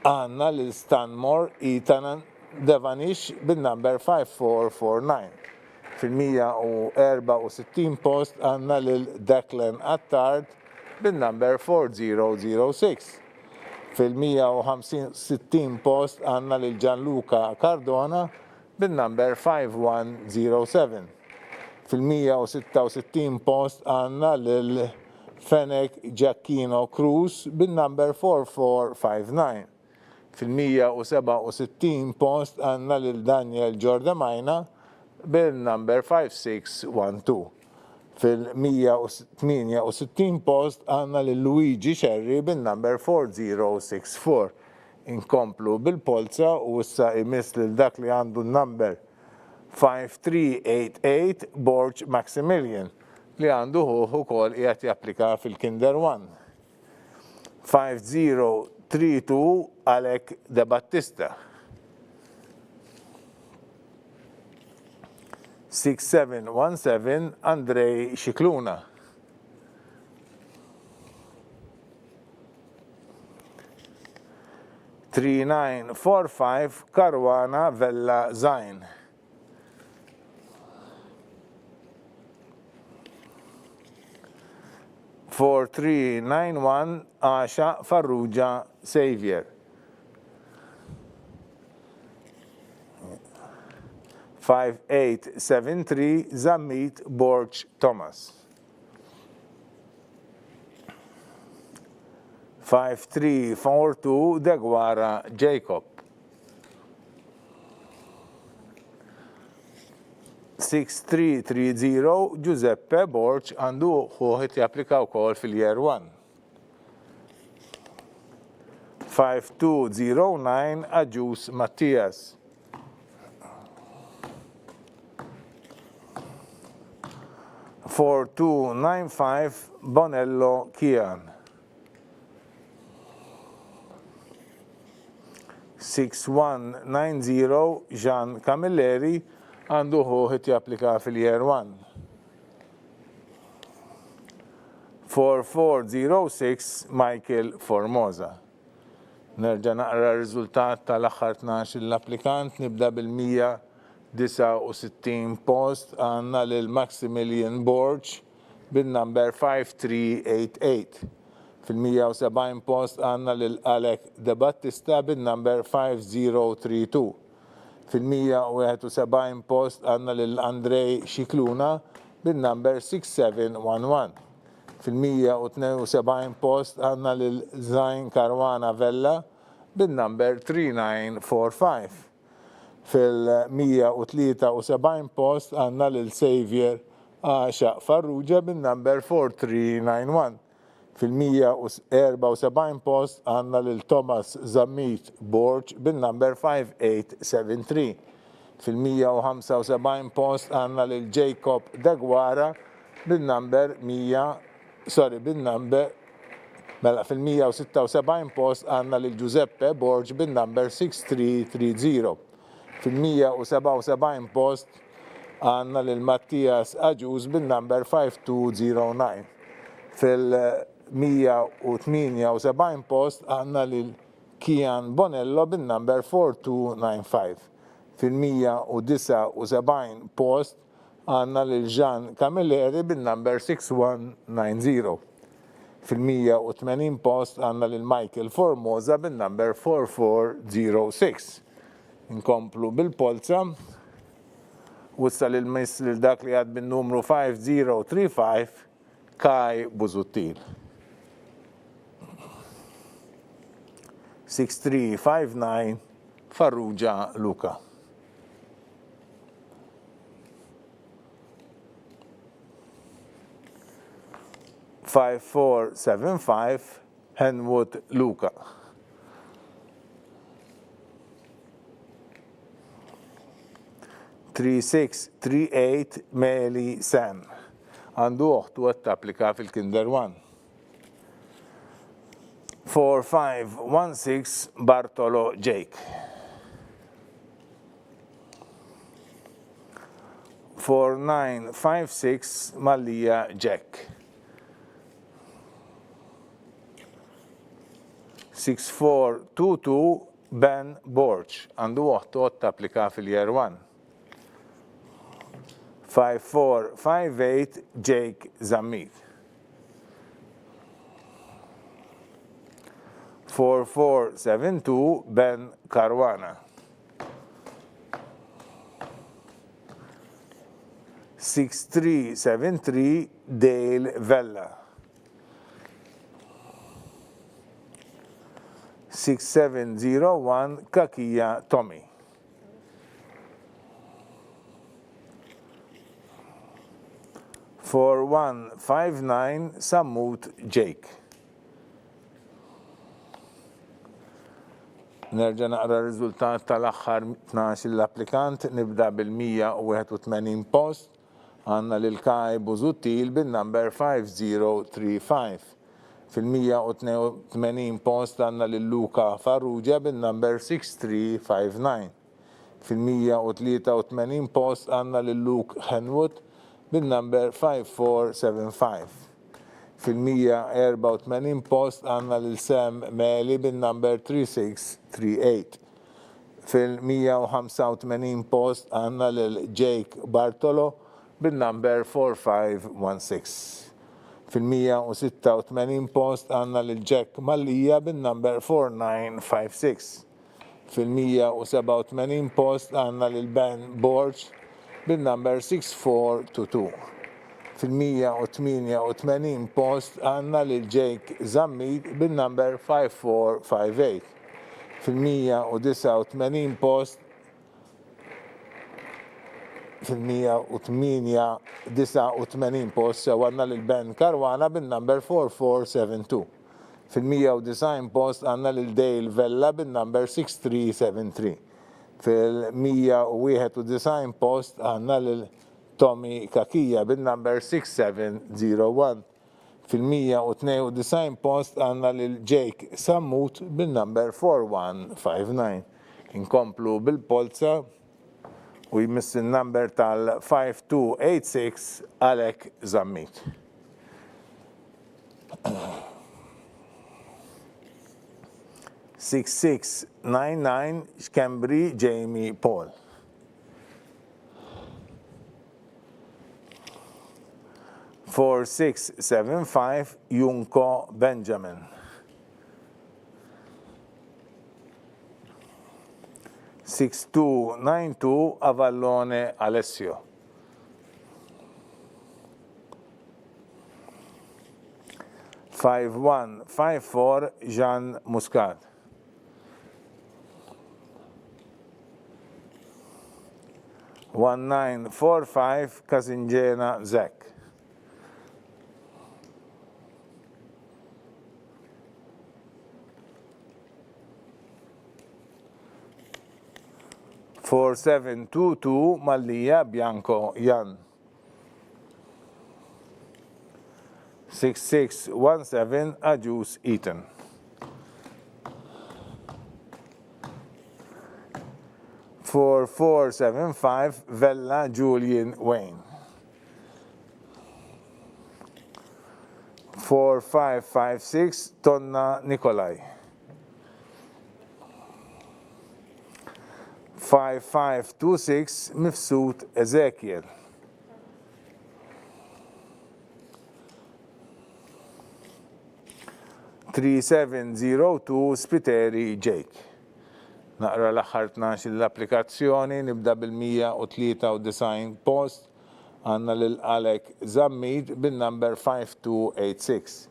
Speaker 1: għandna lil Stanmore Ethan Devanish bin-number 5449. Fil-164 post għandna lil Declan Attard bin-number 4006. Fil-165 post għandna lil Gianluca Cardona bin-number 5107. Fil-166 post għandna lil Fenech Giacchino Cruz bin-number 4459. Fil-167 post għandna lil Daniel Giordemaina bin-number 5612. Fil-168 post għandna lil Luigi Scerri bin-number 4064. Inkomplu bil-polza u issa jmiss lil dak li għandu n-number 5388 Borg Maximilian li għandu ħuh ukoll qiegħed japplika fil-Kinder One. 5032 Alec De Battista. 6717 Andrej Scicluna. 3945 Caruana Vella Zain. 4391 Għaxa Farrugia Saviour. 5873 Zammit Borg Thomas. 5342 Deguara Jacob. 6330 Giuseppe Borg għandu ħuh qed japplika wkoll fil-Year 1. 5209 Agius Mattias. 4295 Bonello Kian. 6190 Jean Camilleri għandu ħuh qed japplika fil-Year 1. 4406 Michael Formosa. Nerġa' naqra r-riżultat tal-aħħar 12-il applikant, nibda bil-169 post għandna lil Maximilian Borg bin-number 5388. Fil-170 post għandna lil Alec Debattista bin-number 5032. Fil-171 post għandna lil Andrei Scicluna bin-number 6711. Fil-172 post għandna lil Zain Caruana Vella bin-number 3945. Fil-173 post għandna lil Saviour Għaxaq Farrugia bin-number 4391. Fil-174 post għandna lil Thomas Zammit Borg bin-number 5873. Fil-175 post għandna lil Jacob Deguara bin-number 100, sorry, bin-number, mela fil-176 post għandna lil Giuseppe Borg bin-number 6330. Fil-177 post għandna lil Mattias Agius bin-number 5209. Fil-178 post għandna lil Kian Bonello bin-number 4295. Fil-179 post għandna lil Jean Camilleri bin-number 6190. Fil-180 post għandna lil Michael Formosa bin-number 4406. Inkomplu bil-polza. U issa lil miss lil dak li għad bin-numru 5035 Kai Busuttil. 6359 Farrugia Luca. 5475 Henwood Luca. 3638 Meli Sam. Għandu oħtu qed tapplika fil-Kinder 1. 4516 Bartolo Jake. 4956 Mallia Jack. 6422 Ben Borg, għandu oħtu għod tapplika fil-Year 1. 5458 Jake Zammit. 4472 Ben Caruana. 6373 Dale Vella. 6701 Kakia Tommy. 4159 Sammut Jake. Nerġa' naqra r-riżultat tal-aħħar 12-il applikant, nibda bil-181 post. Għandna lil Kai Busuttil bin-number 5035. Fil-182 post għandna lil Luca Farrugia bin-number 6359. Fil-183 post għandna lil Luke Henwood bin-number 5475. Fil-184 post għandna lil Sam Meli bin-number 3638. Fil-185 post għandna lil Jake Bartolo bin-number 4516. Fil-186 post għandna lil Jack Mallia bin-number 4956. Fil-187 post għandna lil Ben Borg bin-number 6422. Fil-188 post għandna lil Jake Zammit bin-number 5458. Fil-189 post Fil-189 post sew għandna lil Ben Caruana bin-number 4472. Fil-190 post għandna lil Dale Vella bin-number 6373. Fil-191 post għandna lil Tommy Cachia bin-number 6701. Fil-192 post għandna lil Jake Sammut bin-number 4159. Inkomplu bil-polza u jmiss in-number tal-5286 Alec Zammit. 6699 Schembri Jamie Paul. 4675 Junko Benjamin. 6292 Avallone Alessio. 5154 Jean Muscat. 1945 Casingena Zach. 4722 Mallia Bianco Jan. 6617 Agius Eaton. 4475 Vella Julian Wayne. 4556 Tonna Nikolai. 5526 Mifsud Ezekiel. 3702 Spiteri Jake. Naqra l-aħħar 12 l-applikazzjoni, nibda bil-193 post, għandna lil Alec Zammit bin-number 5286.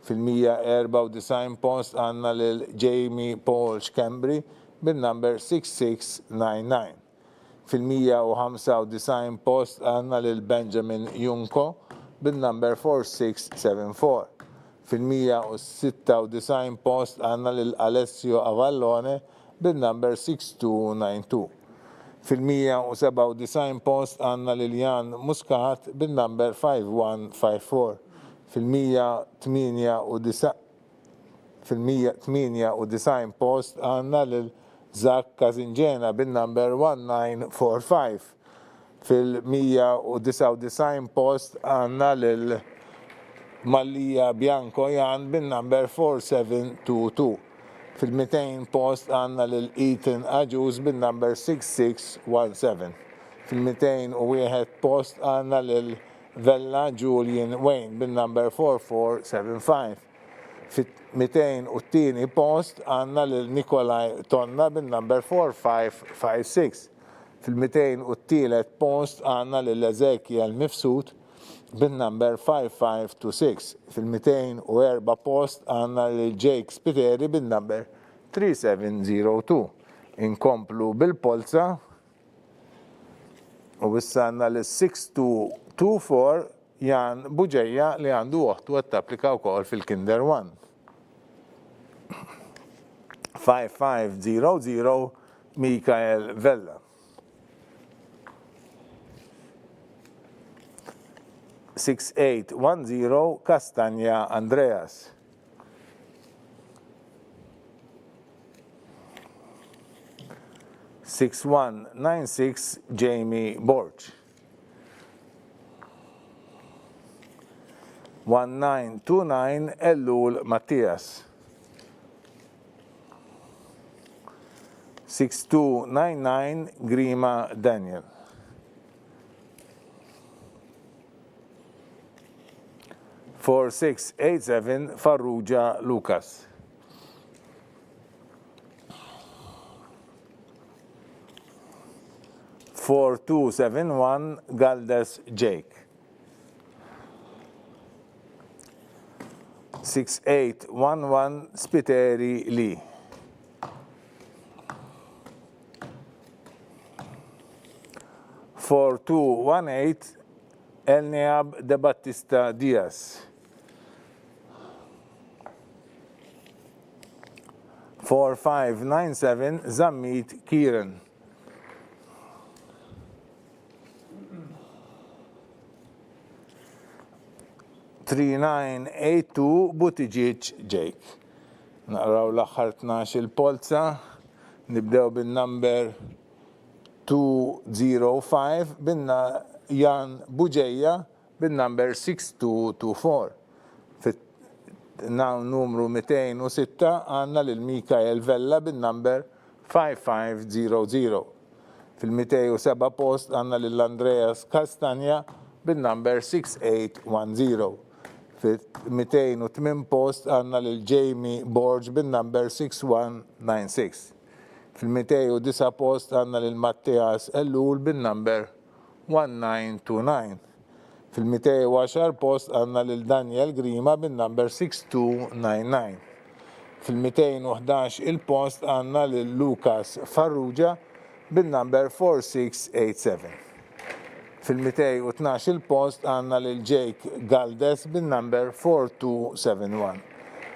Speaker 1: Fil-194 post għandna lil Jamie Paul Schembri bin-number 6699. Fil-195 post għandna lil Benjamin Junco bin-number 4674. Fil-196 post għandna lil Alessio Avallone bin-number 6292. Fil-197 post għandna lil Jan Muscat bin-number 5154. Fil-198 post għandna lil Zach Casingena bin-number 1945. Fil-199 post għandna lil Mallia Bianco Jan bin-number 4722. Fil-200 post għandna lil Ethan Agius bin-number 6617. Fil-201 post għandna lil Vella Julian Wayne bin-number 4475. Fit-202 post għandna lil Nikolai Tonna bin-number 4556. Fil-203 post għandna lil Ezekiel Mifsud bin-number 5526. Fil-204 post għandna lil Jake Spiteri bin-number 3702. Inkomplu bil-polza u issa għandna lil 6224 Jan Bugeja li għandu oħtu qed tapplika wkoll fil-Kinder 1. 5500 Mikael Vella. 6810 Castagna Andreas. 6196 Jamie Borg. 1929 Ellul Mattias. 6299 Grima Daniel. 4687 Farrugia Lucas. 4271 Galdes Jake. 6811 Spiteri Lee. 4218 Elneab De Battista Diaz. 4597 Zammit Kieran. 3982 Buttigieg Jake. Naqraw l-aħħar 12 il-polza. Nibdew bin-number 205 binna Jan Buġeja bin-number 6224. Fit-numru 206 għandna lil Mikael Vella bin-number 5500. Fil-207 post għandna lil Andreas Castagna bin-number 6810. Fit-208 post għandna lil Jamie Borg bin-number 6196. Fil-209 post għandna lil Matteas Ellul bin-number 1929. Fil-210 post għandna lil Daniel Grima bin-number 6299. Fil-211 il-post għandna lil Lucas Farrugia bin-number 4687. Fil-212 il-post għandna lil Jake Galdes bin-number 4271.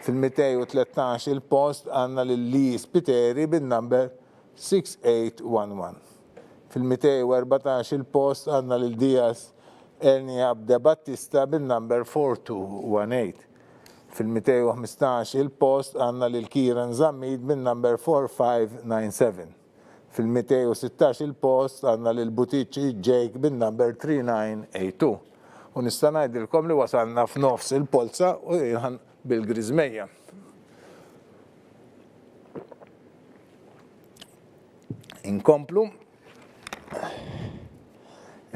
Speaker 1: Fil-213 il-post għandna lil Lee Spiteri bin-number 6811. Fil-214 il-post għandna lil Diaz Ernie Abde Battista bin-number 4218. Fil-215 il-post għandna lil Kieran Zammit bin-number 4597. Fil-216 il-post għandna lil Butiċi Jake bin-number 3982. U nista' ngħidilkom li wasalna f'nofs il-polza u bil-griżmejja. Inkomplu.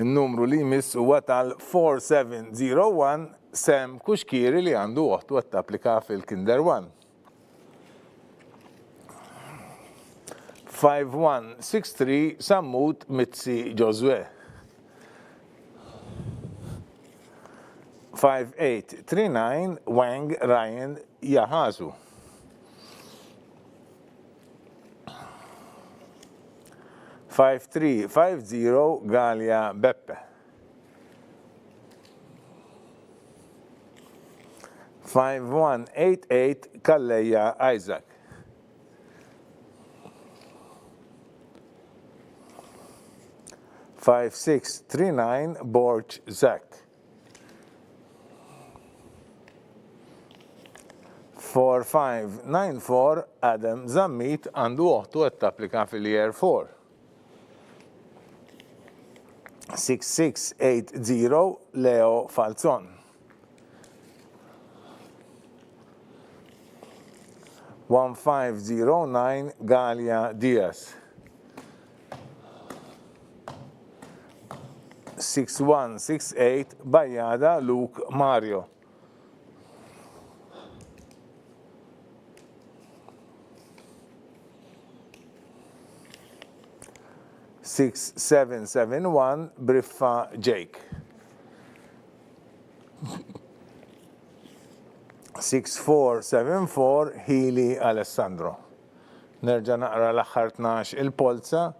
Speaker 1: In-numru li jmiss huwa tal-4701 Sam Kuxkieri li għandu oħtu qed tapplika fil-Kinder 1. 5163 Sammut Mizzi Josue. 5839 Wang Ryan Yahazu. 5350 Galea Beppe. 5188 Calleja Isaac. 5639 Borg Zach. 4594 Adam Zammit għandu oħtu qed tapplika fil-Year 4. 6680 Leo Falzon. 1509 Galia Diaz. 6168 Bajada Luke Mario. 6771 Briffa Jake. 6474 Hili Alessandro. Nerġa' naqra l-aħħar 12 il-polza,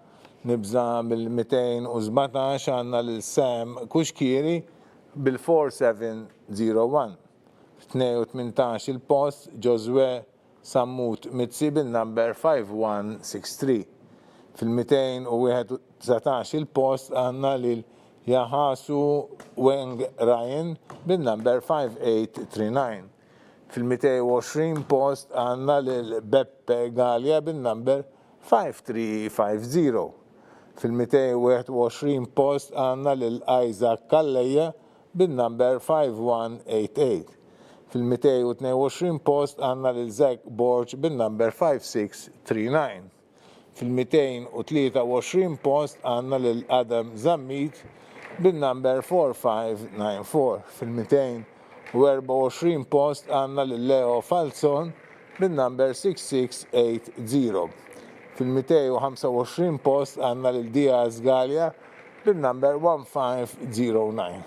Speaker 1: nibża' bil-217 għandna lil Sam Cuschieri bil-4701. F'2 u 18 il-post Josue Sammut Mizzi bin-number 5163. Fil-219 il-post għandna lil Yahasu Weng Ryan bin-number 5839. Fil-220 post għandna lil Beppe Galea bin-number 5350. Fil-221 post għandna lil Isaac Calleja bin-number 5188. Fil-222 post għandna lil Zach Borg bin-number 5639. Fil-223 post għandna lil Adam Zammit bin-number 4594. Fil-224 post għandna lil Leo Falzon bin-number 6680. Fil-225 post għandna lil Diaz Galea bin-number 1509.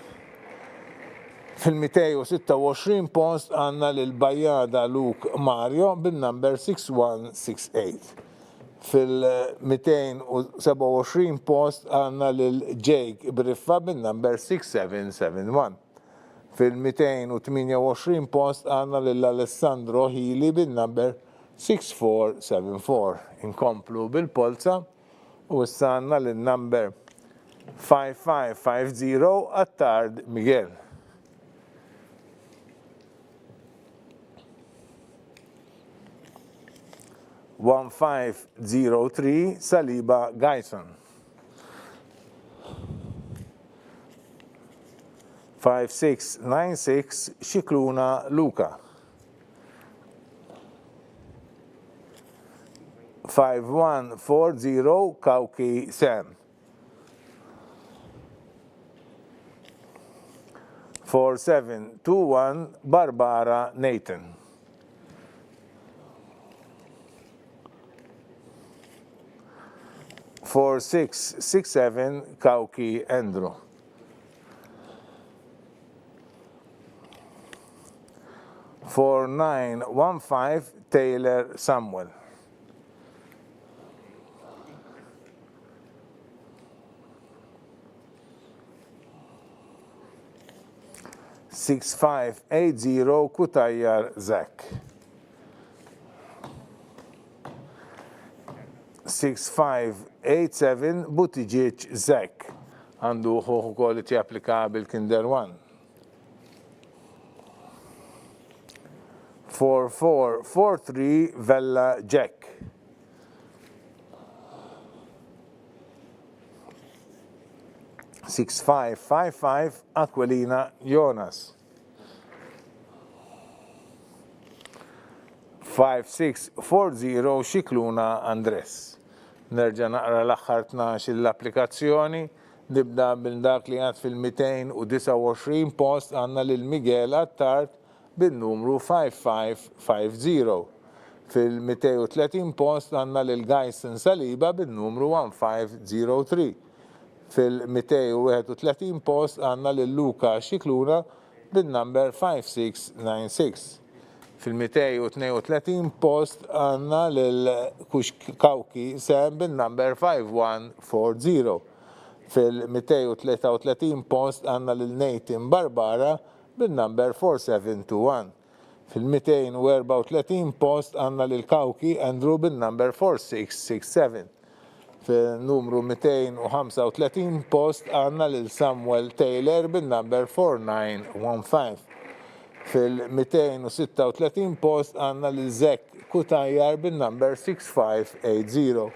Speaker 1: Fil-226 post għandna lil Bajada Luke Mario bin-number 6168. Fil-227 post għandna lil Jake Briffa bin-number 6771. Fil-228 post għandna lil Alessandro Hili bin-number 6474. Inkomplu bil-polza. U issa għandna lin-number 5550 Attard Miguel. 1503 Saliba Guyson. 5696 Scicluna Luca. 5140 Cauchi Sam. 4721 Barbara Nathan. 4667 Cauchi Andrew. 4915 Taylor Samuel. 6580 Cutajar Zach. 6587 Buttigieg Zach. Għandu ħuh ukoll li japplika bil-Kinder 1. 4443 Vella Jack. 6555 Aquilina Jonas. 5640 Scicluna Andres. Nerġa' naqra l-aħħar 12 l-applikazzjoni. Nibda minn dak li għad fil-229 post għandna lil Miguel Attard bin-numru 5550. Fil-230 post għandna lil Guyson Saliba bin-numru 1503. Fil-231 post għandna lil Luca Scicluna bin-number 5696. Fil-232 post għandna lil Cauchi Sam bin-number 5140. Fil-233 post għandna lil Nathan Barbara bin-number 4721. Fil-234 post għandna lil Cauchi Andrew bin-number 4667. Fil-numru 235 post għandna lil Samuel Taylor bin-number 4915. Fil-236 post għandna lil Zach Cutajar bin-number 6580.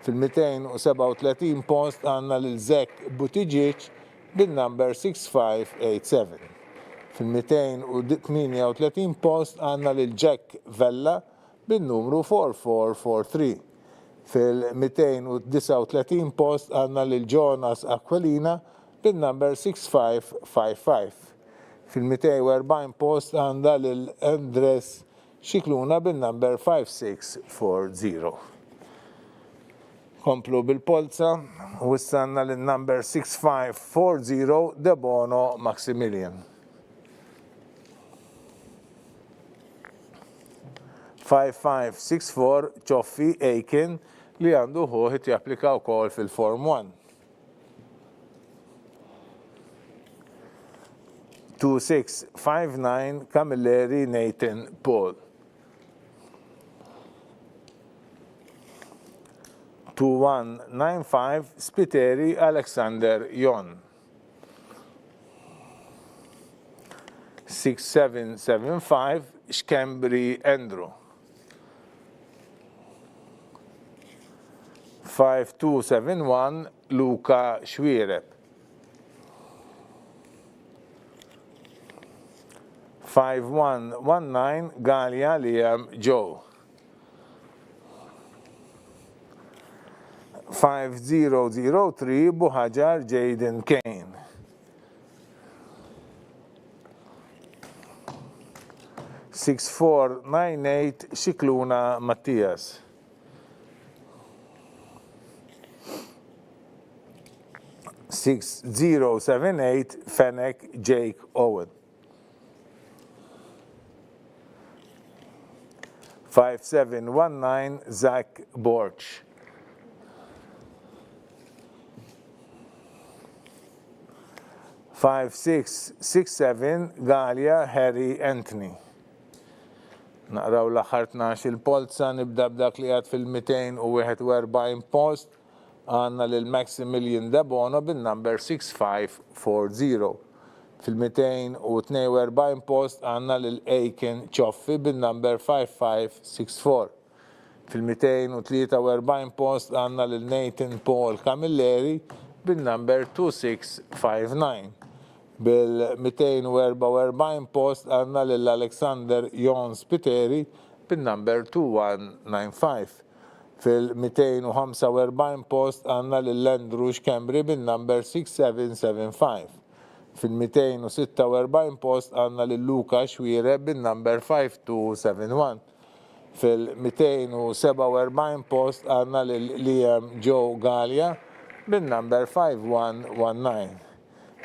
Speaker 1: Fil-237 post għandna lil Zach Buttigieg bin-number 6587. Fil-238 post għandna lil Jack Vella bin-numru 4443. Fil-239 post għandna lil Jonas Aquilina bin-number 6555. Fil-240 post għandha lil Andres Scicluna bin-number 5640. Komplu bil-polza u issa għandna lin-number 6540 Debono Maximilian. 5564 Cioffi Aiken li għandu ħuh japplika wkoll fil-Form 1. 2659 Camilleri Nathan Paul. 2195 Spiteri Alexander Jon. 6775 Schembri Andrew. 5271 Luca Xuereb. 5119 Galea Liam Joe. 5003 Buhagiar Jayden Kane. 6498 Scicluna Mattias. 6078 Fenech Jake Owen. 5719 Zach Borg. 5667 Galea Harry Anthony. Naqraw l-aħħar 12 il-polza, nibda b'dak li għad fil-241 post, għandna lil Maximilian Debono bin-number 6540. Fil-242 post għandna lil Aiken Cioffi bin-number 5564. Fil-243 post għandna lil Nathan Paul Camilleri bin-number 2659. Bil-244 post għandna lil Alexander Jon Spiteri bin-number 2195. Fil-245 post għandna lil Andrew Schembri bin-number 6775. Fil-246 post għandna lil Luca Xuereb bin-number 5271. Fil-247 post għandna lil Liam Joe Galea bin-number 5119.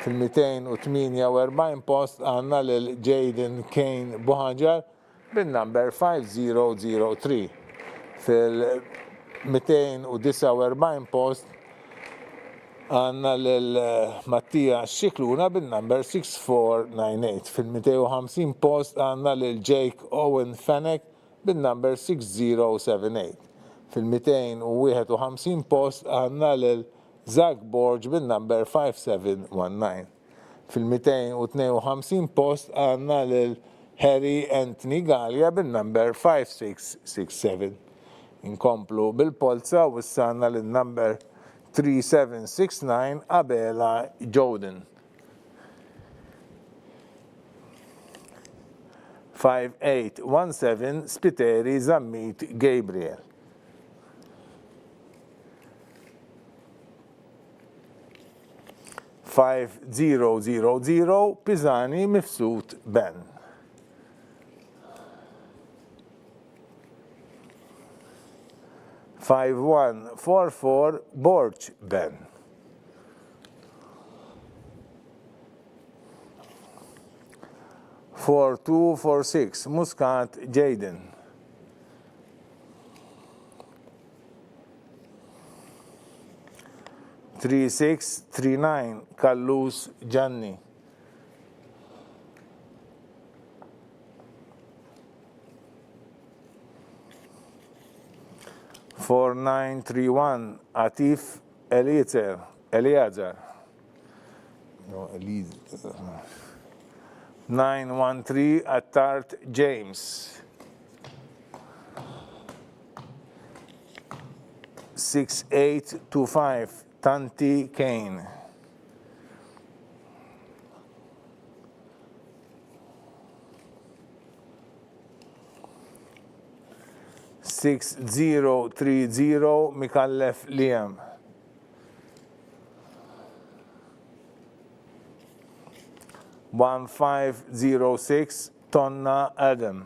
Speaker 1: Fil-248 post għandna lil Jayden Kane Buhagiar bin-number 5003. Fil-249 post għandna lil Mattias Scicluna bin-number 6498. Fil-250 post għandna lil Jake Owen Fenech bin-number 6078. Fil-251 post għandna lil Zach Borg bin-number 5719. Fil-252 post għandna lil Harry Anthony Galea bin-number 5667. Inkomplu bil-polza u issa għandna lin number 3769 Abela Jordan. 5817 Spiteri Zammit Gabriel. 5000 Pisani Mifsud Ben. 5144 Borg Ben. 4246 Muscat Jaden. 3639 Callus Gianni. 4931 Atif Eliezer Eleazar. No, Eliezer. 913 Attard James. 6825 Tanti Kane. 6030 Micallef Liam. 1506 Tonna Adam.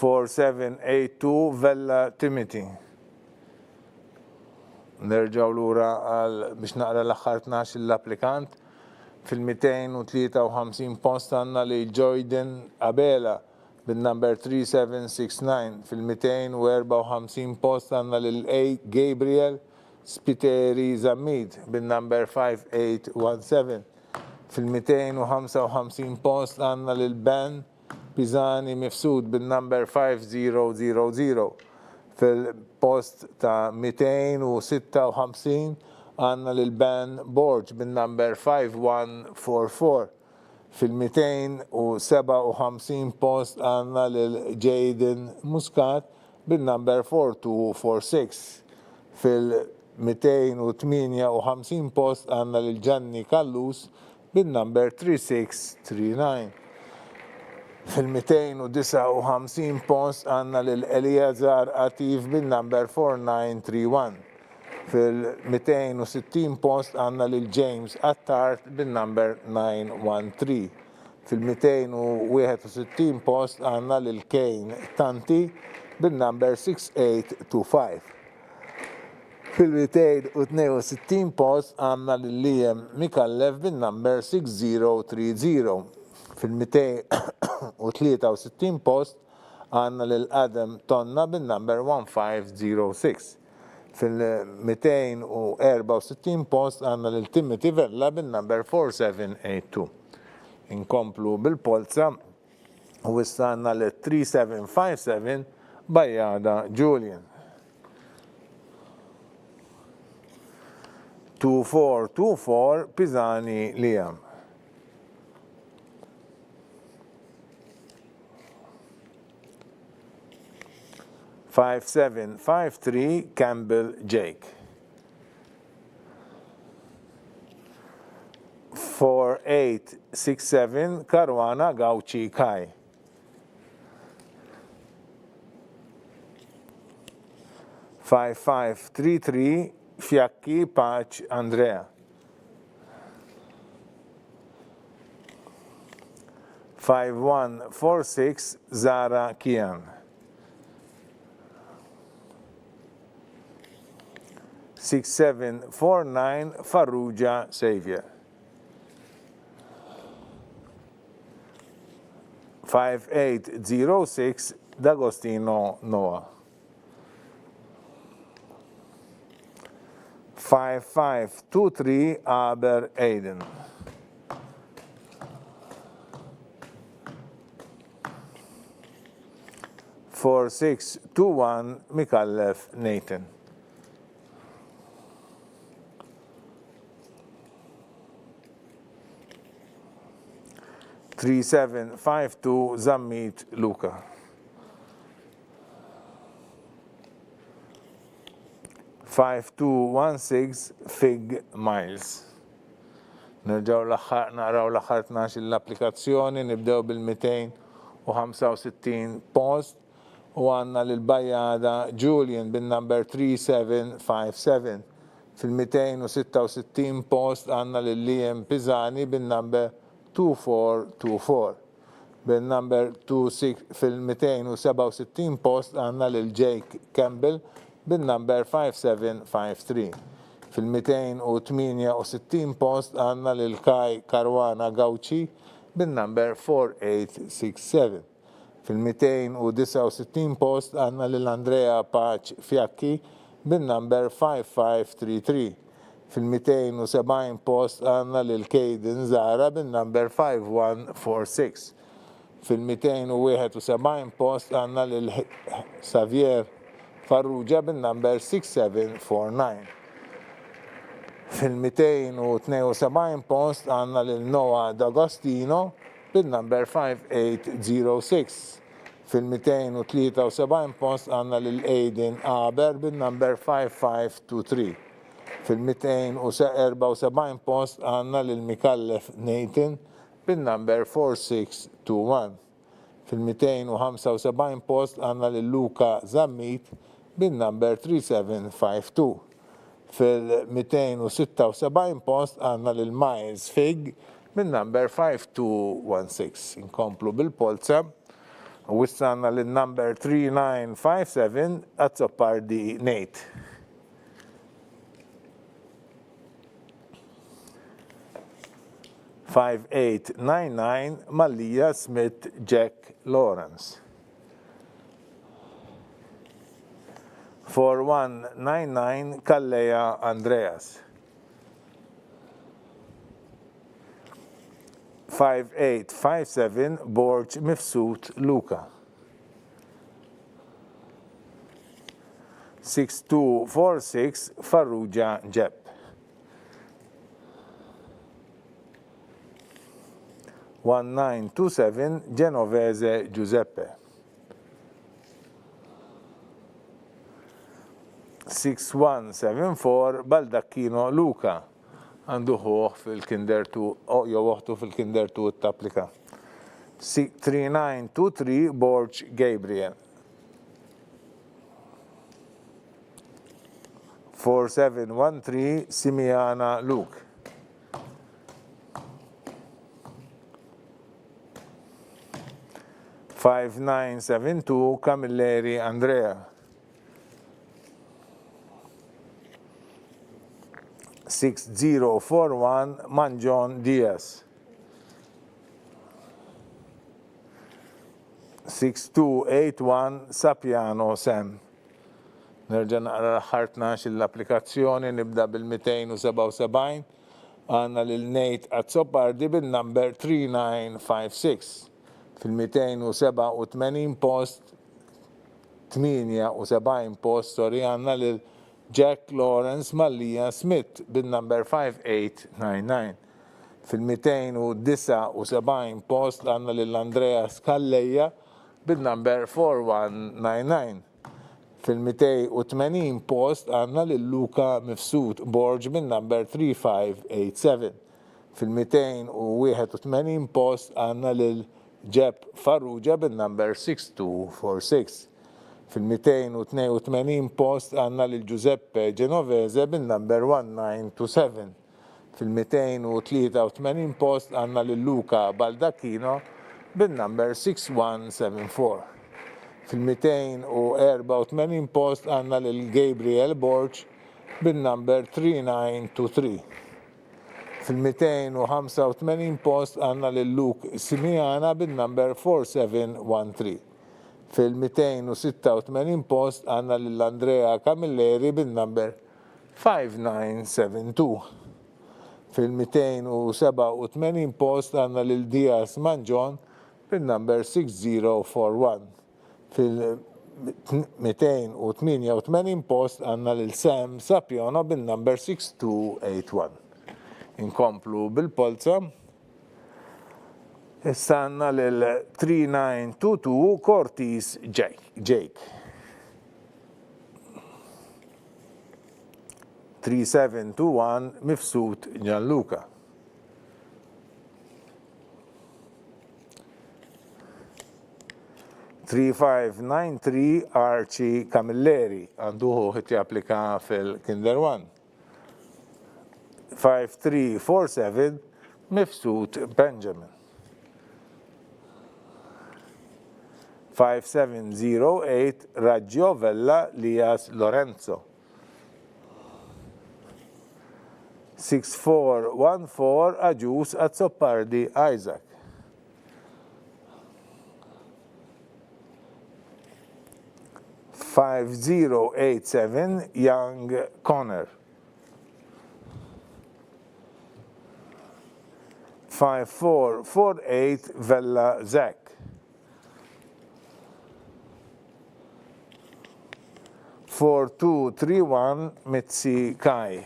Speaker 1: 4782 Vella Timothy. Nerġgħu lura għal biex naqra l-aħħar 12 l-applikant. Fil-253 post għandna lil Joyden Abela bin-number 3769. Fil-254 post għandna lil A. Gabriel Spiteri Zammit bin-number 5817. Fil-255 post għandna lil Ben Pisani Mifsud bin-number 5000. Fil-post ta' 256 għandna lil Ben Borg bin-number 5144. Fil-257 post għandna lil Jayden Muscat bin-number 4246. Fil-258 post għandna lil Gianni Callus bin-number 3639. Fil-259 post għandna lil Eleazar Atif bin-number 4931. Fil-260 post għandna lil James Attard bin-number 913. Fil-261 post għandna lil Kane Tanti bin-number 6825. Fil-262 post għandna lil Liam Micallef bin-number 6030. Fil-263 post għandna lil Adam Tonna bin-number 1506. Fil-264 post għandna lil Timothy Vella bin-number 4782. Inkomplu bil-polza u issa għandna lil 3757 Bajada Julian. 2424 Pisani Liam. 5753 Campbell Jake. 4867 Caruana Gauci Kai. 5533 Fiacchi Pace Andrea. 5146 Zara Kian. 6749 Farrugia Xavier. 5806 D'Agostino Noah. 5523 Aber Aiden. 4621 Micallef Nathan. 3752 Zammit Luca. 5216 Fig Miles. Nerġgħu l-aħħar naqraw l-aħħar 12 l-applikazzjoni, nibdew bil-265 post u għandna lil Bajada Julian bin-number 3757. Fil-266 post għandna lil Liam Pisani bin-number 2424. Bin-number 26 fil-267 post għandna lil Jake Campbell bin-number 5753. Fil-268 post għandna lil Kai Caruana Gauci bin-number 4867. Fil-269 post għandna lil Andrea Pace Fiacchi bin-number 5533. Fil-270 post għandna lil Kayden Zahra bin-number 5146. Fil-271 post għandna lil Xavier Farrugia bin-number 6749. Fil-272 post għandna lil Noah D'Agostino bin-number 5806. Fil-273 post għandna lil Aiden Aber bin-number 5523. Fil-274 post għandna lil Micallef Nathan bin-number 4621. Fil-275 post għandna lil Luca Zammit bin-number 3752. Fil-276 post għandna lil Miles Figg bin-number 5216. Inkomplu bil-polza u issa għandna lin number 3957 Azzopardi Nate. 5899 Mallia Smith Jack Lawrence. 4199 Calleja Andreas. 5857 Borg Mifsud Luca. 6246 Farrugia Ġepp. 1927 Genovese Giuseppe. 6174 Baldacchino Luca għandu ħuh fil-Kinder 2 jew oħtu fil-Kinder 2 tapplika. 3923 Borg Gabriel. 4713 Simiana Luke. 5972 Camilleri Andrea. 6041 Mangion Diaz. 6281 Sapiano Sam. Nerġa' naqra l-aħħar 12 l-applikazzjoni, nibda bil-277. Għandna lil Nate Azzopardi bin-number 3956. Fil-287 post, 78 post, sorry, għandna lil Jack Lawrence Mallia Smith bin-number 5899. Fil-279 post għandna lil Andreas Calleja bin-number 4199. Fil-280 post għandna lil Luca Mifsud Borg bin-number 3587. Fil-281 post għandna lil Jeb Farrugia bin-number 6246. Fil-282 post għandna lil Giuseppe Genovese bin-number 1927. Fil-283 post għandna lil Luca Baldacchino bin-number 6174. Fil-284 post għandna lil Gabriel Borg bin-number 3923. Fil-285 post għandna lil Luke Simiana bin-number 4713. Fil-286 post għandna lil Andrea Camilleri bin-number 5972. Fil-287 post għandna lil Diaz Mangion bin-number 6041. Fil-288 post għandna lil Sam Sapiano bin-number 6281. Inkomplu bil-polza. Issa għandna lil 3922 Cortis Jake. 3721 Mifsud Gianluca. 3593 Archie Camilleri għandu ħuh japplika fil-Kinder 1. 5347 Mifsud Benjamin. 5708 Raggio Vella Lias Lorenzo. 6414 Agius Azzopardi Isaac. 5087 Young Connor. 5448 Vella Zach. 4231 Mizzi Kai.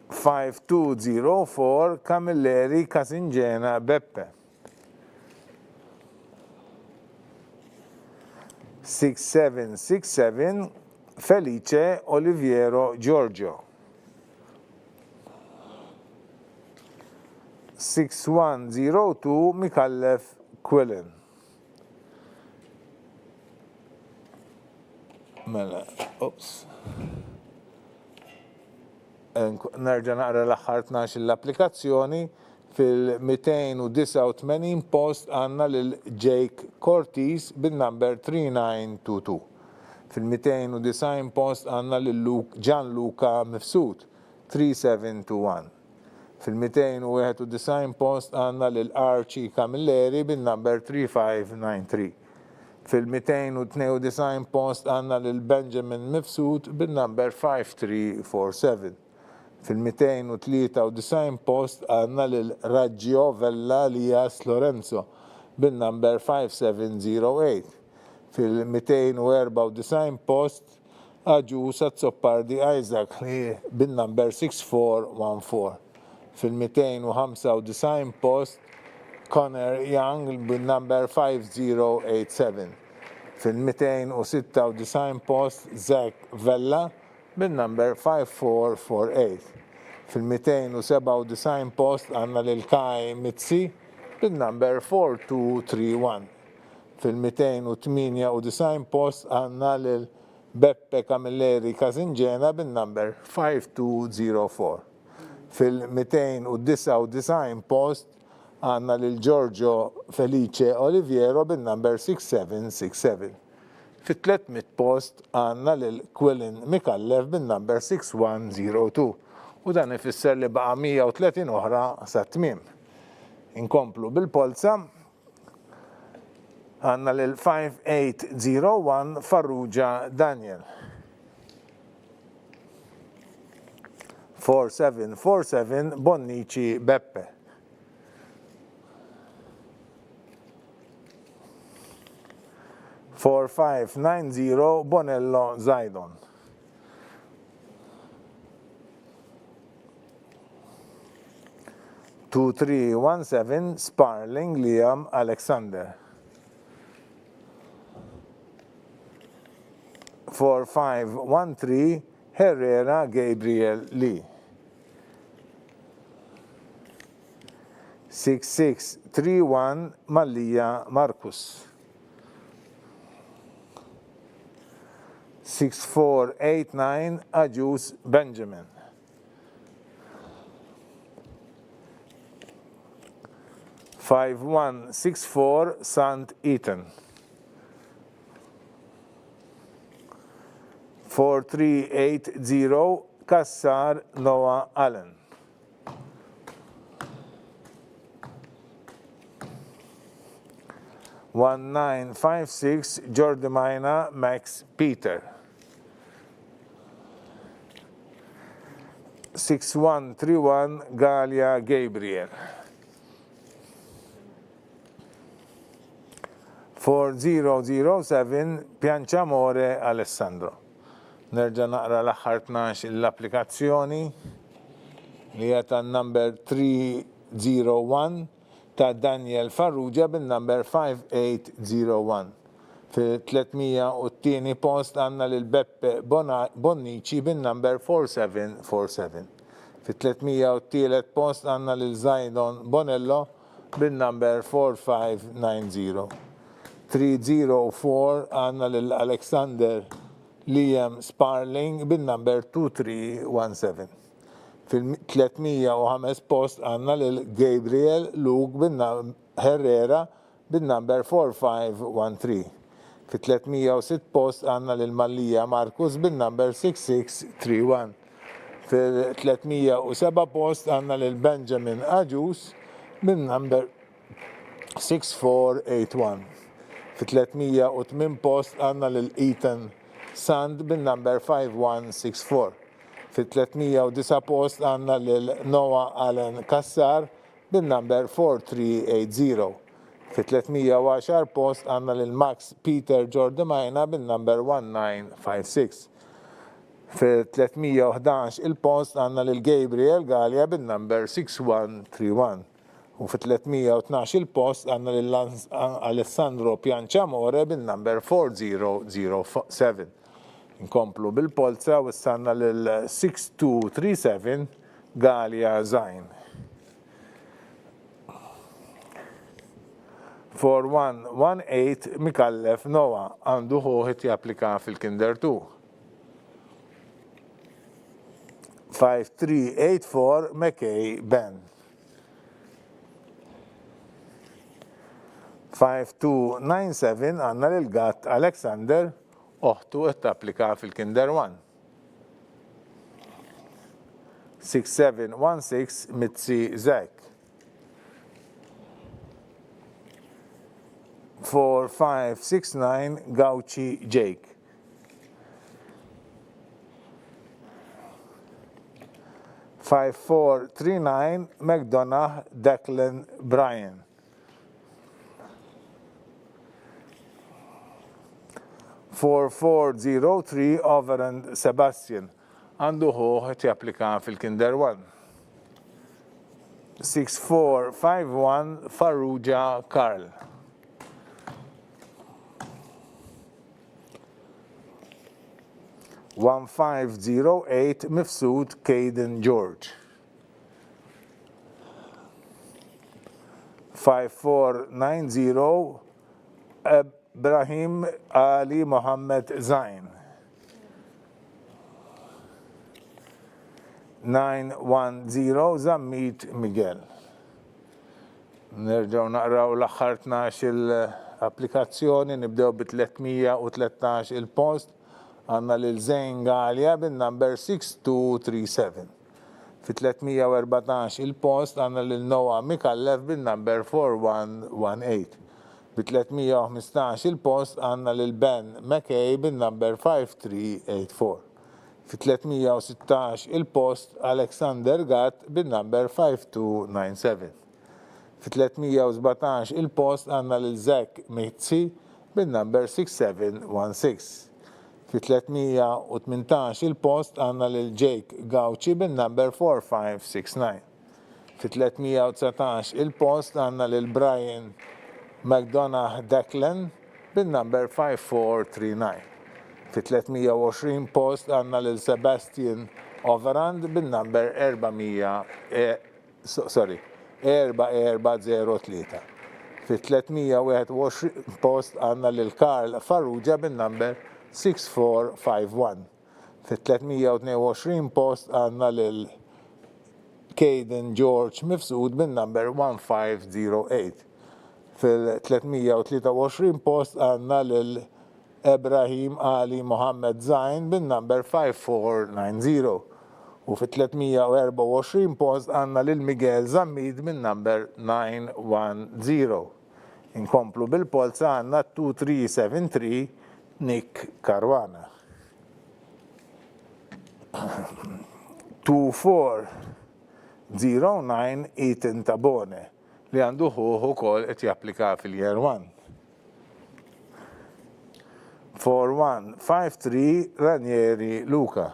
Speaker 1: 5204 Camilleri Casingena Beppe. 6767 Felice Oliviero Giorgio. 6102 Micallef Quillen. Mela, ops. Nerġa' naqra l-aħħar 12 l-applikazzjoni fil-289 post għandna lil Jake Cortis bin-number 3922. Fil-290 post għandna lil Gianluca Mifsud 3721. Fil-291 post għandna lil Archie Camilleri bin-number 3593. Fil-292 post għandna lil Benjamin Mifsud bin-number 5347. Fil-293 post għandna lil Raggio Vella Elias Lorenzo bin-number 5708. Fil-294 post Agius Azzopardi Isaac li bin-number 6414. Fil-295 post Connor Young bin-number 5087. Fil-296 post Zach Vella bin-number 5448. Fil-297 post għandna lil Kai Mizzi bin-number 4231. Fil-298 post għandna lil Beppe Camilleri Casingena bin-number 5204. Fil-299 post għandna lil Giorgio Felice Oliviero bin-number 6767. Fit-300 post għandna lil Quillen Micallef bin-number 6102 u dan ifisser li baqa' 130 oħra sat-tmiem. Inkomplu bil-polza. Għandna lil 5801 Farrugia Daniel. 4747 Bonnici Beppe. 4590 Bonello Zaidon. 2317 Sparling Liam Alexander. 4513 Herrera Gabriel Lee. 6631 Mallia Marcus. 6489 Agius Benjamin. 5164 Sant Eaton. 4380 Cassar Noah Allen. 1956 Giordimaina Max Peter. 6131 Galea Gabriel. 4007 Pianciamore Alessandro. Nerġa' naqra l-aħħar 12 l-applikazzjoni li hija tan-number 301 ta' Daniel Farrugia bin-number 5801. Fil-302 post għandna lil Beppe Bonnici bin-number 4747. Fit-303 post għandna lil Zaidon Bonello bin-number 4590. 304 għandna lil Alexander Liam Sparling bin-number 2317. Fil-305 post għandna lil Gabriel Luke Herrera bin-number 4513. Fit-306 post għandna lil Mallia Marcus bin-number 6631. Fil-307 post għandna lil Benjamin Agius bin-number 6481. Fit-308 post għandna lil Ethan Sand bin-number 5164. Fit-309 post għandna lil Noah Allen Cassar bin-number 4380. Fit-310 post għandna lil Max Peter Giordemaina bin-number 1956. Fit-311 il-post għandna lil Gabriel Galea bin-number 6131. U fit-312 il-post għandna lil Alessandro Pianciamore bin-number 4007. Inkomplu bil-polza u issa għandna lil 6237 Galia Zain. 4118 Micallef Noah għandu ħuh qed japplika fil-Kinder 2. 5384 McKay Ben. 5297 għandna lil Gatt Alexander, oħtu qed tapplika fil-Kinder 1. 6716 Mizzi Zack. 4569 Gauci Jake. 5439 McDonagh Declan Bryan. 4403 Overend Sebastian għandu ħuh qed japplika fil-Kinder 1. 6451 Farrugia Karl. 1508 Mifsud Caden George. 5490 Ibrahim Ali Mohammed Zain. 910 Zammit Miguel. Nerġgħu naqraw l-aħħar 12-il applikazzjoni, nibdew bi 313 il-post. Għandna lil Zain Galea bin-number 6237. Fi 314 il-post għandna lil Noah Micallef bin-number 4118. Bi 315 il-post għandna lil Ben McKay bin-number 5384. Fi 316 il-post Alexander Gatt bin-number 5297. Fi 317 il-post għandna lil Zach Mizzi bin-number 6716. Fi 318 il-post għandna lil Jake Gauci bin-number 4569. Fi 319 il-post għandna lil Brian McDonagh Declan bin-number 5439. Fi 320 post għandna lil Sebastian Overand bin-number 400 sorry, 4403. Fi 321 post għandna lil Karl Farrugia bin-number 6451. Fit-322 post għandna lil Kayden George Mifsud bin-number 1508. Fil-323 post għandna lil Ebrahim Ali Mohammed Zain bin-number 5490. U fit-324 post għandna lil Miguel Zammit bin-number 910. Inkomplu bil-polza għandna 2373 Nick Caruana. 2409 Ethan Tabone li għandu ħuh ukoll qed japplika fil-Year 1. 4153 Ranieri Luca.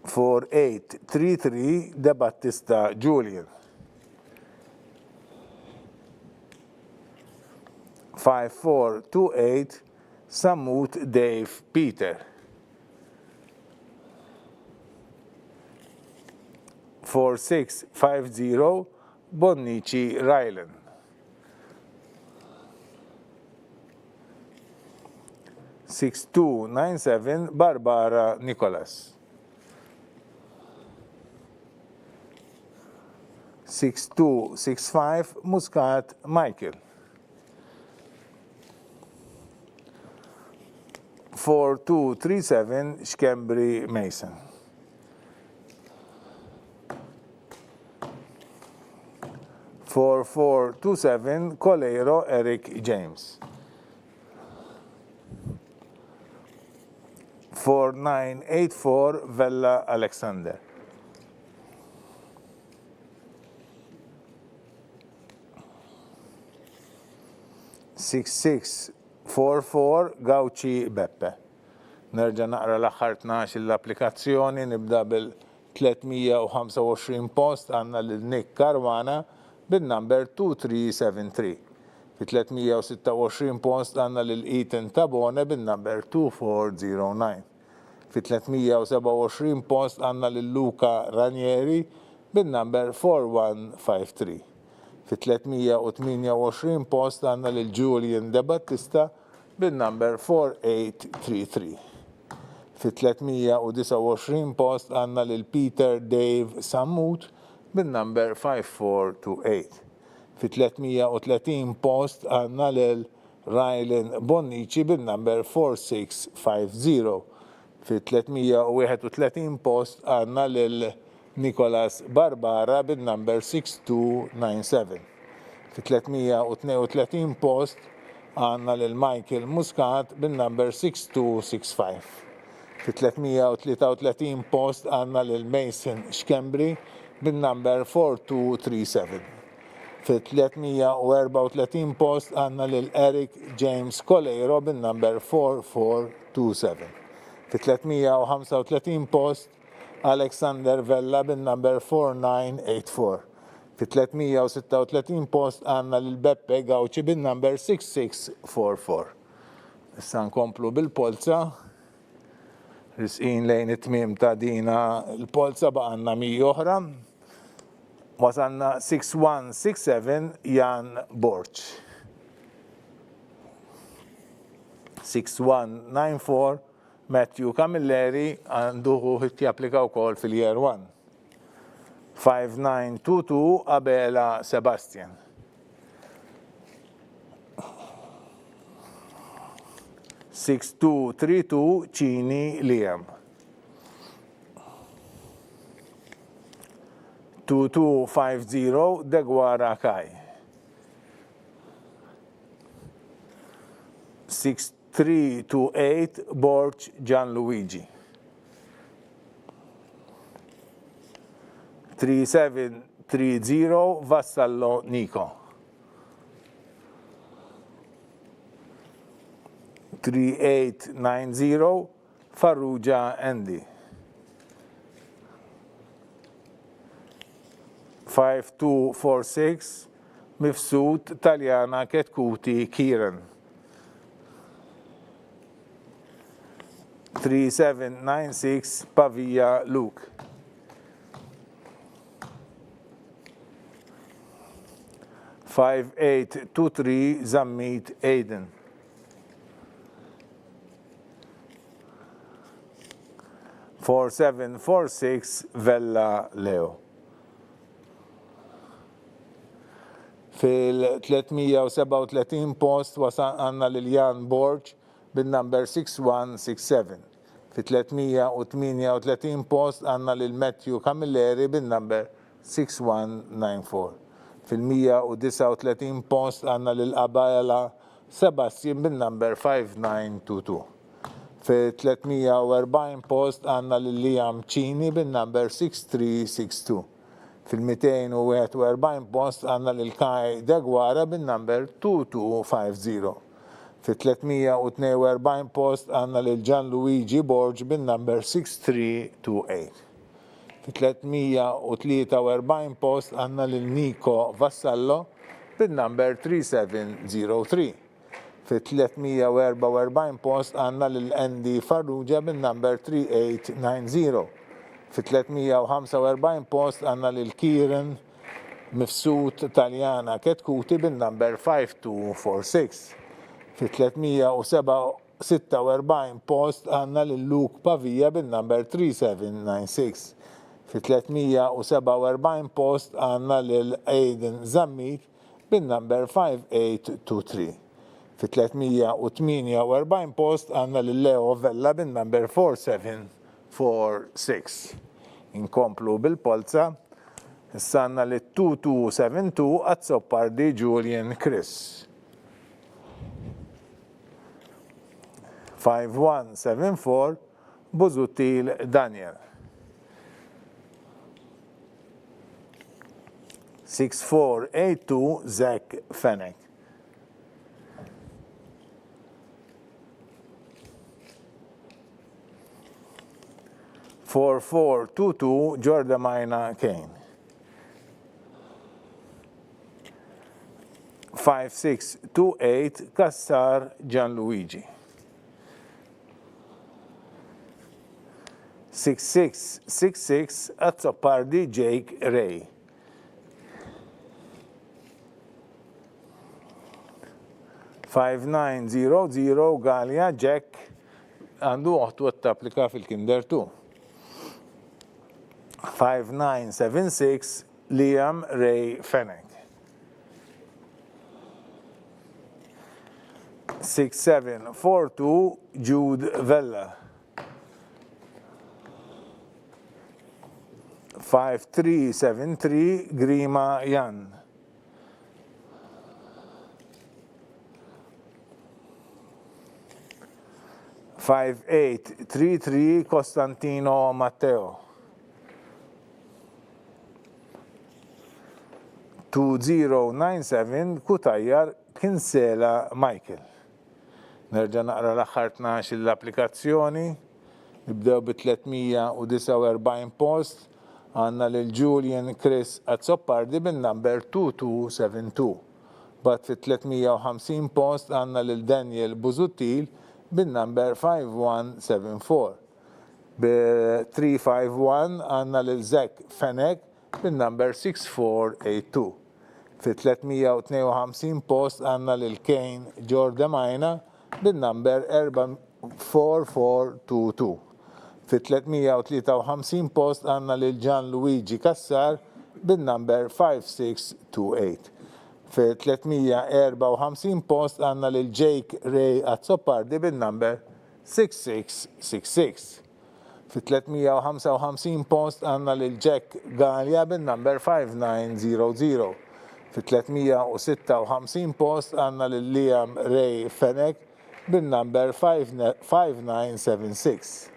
Speaker 1: 4833 Debattista Julian. 5428 Sammut Dave Peter. 4650 Bonnici Rylan. 6297 Barbara Nicholas. 6265 Muscat Michael. 4237 Schembri Mason. 4427 Coleiro Eric James. 4984 Vella Alexander. 6644 Gauci Beppe. Nerġa' naqra l-aħħar 12 l-applikazzjoni, nibda bil. Fit-325 post għandna lil Nick Caruana bin-number 2373. Fit-326 post għandna lil Ethan Tabone bin-number 2409. Fit-327 post għandna lil Luca Ranieri bin-number 4153. Fit-328 post għandna lil Julian Debattista bin-number 4833. Fit-329 post għandna lil Peter Dave Sammut bin-number 5428. Fit-330 post għandna lil Rylan Bonnici bin-number 4650. Fit-331 post għandna lil Nicholas Barbara bin-number 6297. Fit-332 post għandna lil Michael Muscat bin-number 6265. Fit-333 post għandna lil Mason Schembri bin-number 4237. Fit-334 post għandna lil Eric James Coleiro bin-number 4427. Fit-335 post Alexander Vella bin-number 4984. Fit-336 post għandna lil Beppe Gauci bin-number 6644. Issa nkomplu bil-polza. Risqin lejn it-tmiem ta' dina l-polza baqgħalna 100 oħra. Wasalna 6167 Jan Borg. 6194 Matthew Camilleri għandu ħuh japplika wkoll fil-Year 1. 5922 Abela Sebastian. 6232 Cini Liam. 2250 Deguara Kai. 6328 Borg Gianluigi. 3730 Vassallo Nico. 3890 Farrugia Andy. 5246 Mifsud Taljana Ketkuti Kieran. 3796 Pavia Luke. 5823 Zammit Aiden. 4746 Vella Leo. Fil-337 post wasal għandna lil Jan Borg bin-number 6167. Fit-338 post għandna lil Matthew Camilleri bin-number 6194. Fil-139 post għandna lil Abela Sebastian bin-number 5922. Fil-340 post għandna lil Liam Cini bin-number 6362. Fil-241 post għandna lil Kai Deguara bin-number 2250. Fit-342 post għandna lil Gianluigi Borg bin-number 6328. Fit-343 post għandna lil Nico Vassallo bin-number 3703. Fit-344 post għandna lil Andy Farrugia bin-number 3890. Fit-345 post għandna lil Kieran Mifsud Taljana Ketkuti bin-number 5246. Fit-346 post għandna lil Luke Pavia bin-number 3796. Fit-347 post għandna lil Aiden Zammit bin-number 5823. Fit-348 post għandna lil Leo Vella bin-number 4746. Inkomplu bil-polza. Issa għandna lit 2272 Azzopardi Julian Chris. 5174 Busuttil Daniel. 6482 Zach Fenech. 4422 Giordamaina Kane. 5628 Cassar Gianluigi. 6666 Azzopardi Jake Ray. 5900 Galea Jack għandu oħtu qed tapplika fil-Kinder 2. 5976 Liam Ray Fenech. 6742 Jude Vella. 5373 Grima Jan. 5833 Costantino Matteo. 2097 Cutajar Kinsela Michael. Nerġa' naqra l-aħħar 12 l-applikazzjoni. Nibdew bi 349 post. Għandna lil Julian Chris Azzopardi bin-number 2272. Mbagħad fit-350 post għandna lil Daniel Busuttil bin-number 5174. Bi 351 għandna lil Zach Fenech bin-number 6482. Fit-352 post għandna lil Kane Giordemaina bin-number 4422. Fit-353 post għandna lil Gianluigi Cassar bin-number 5628. Fit-354 post għandna lil Jake Ray Azzopardi bin-number 6666. Fit-355 post għandna lil Jack Galea bin-number 5900. Fit-356 post għandna lil Liam Ray Fenech bin-number 5976.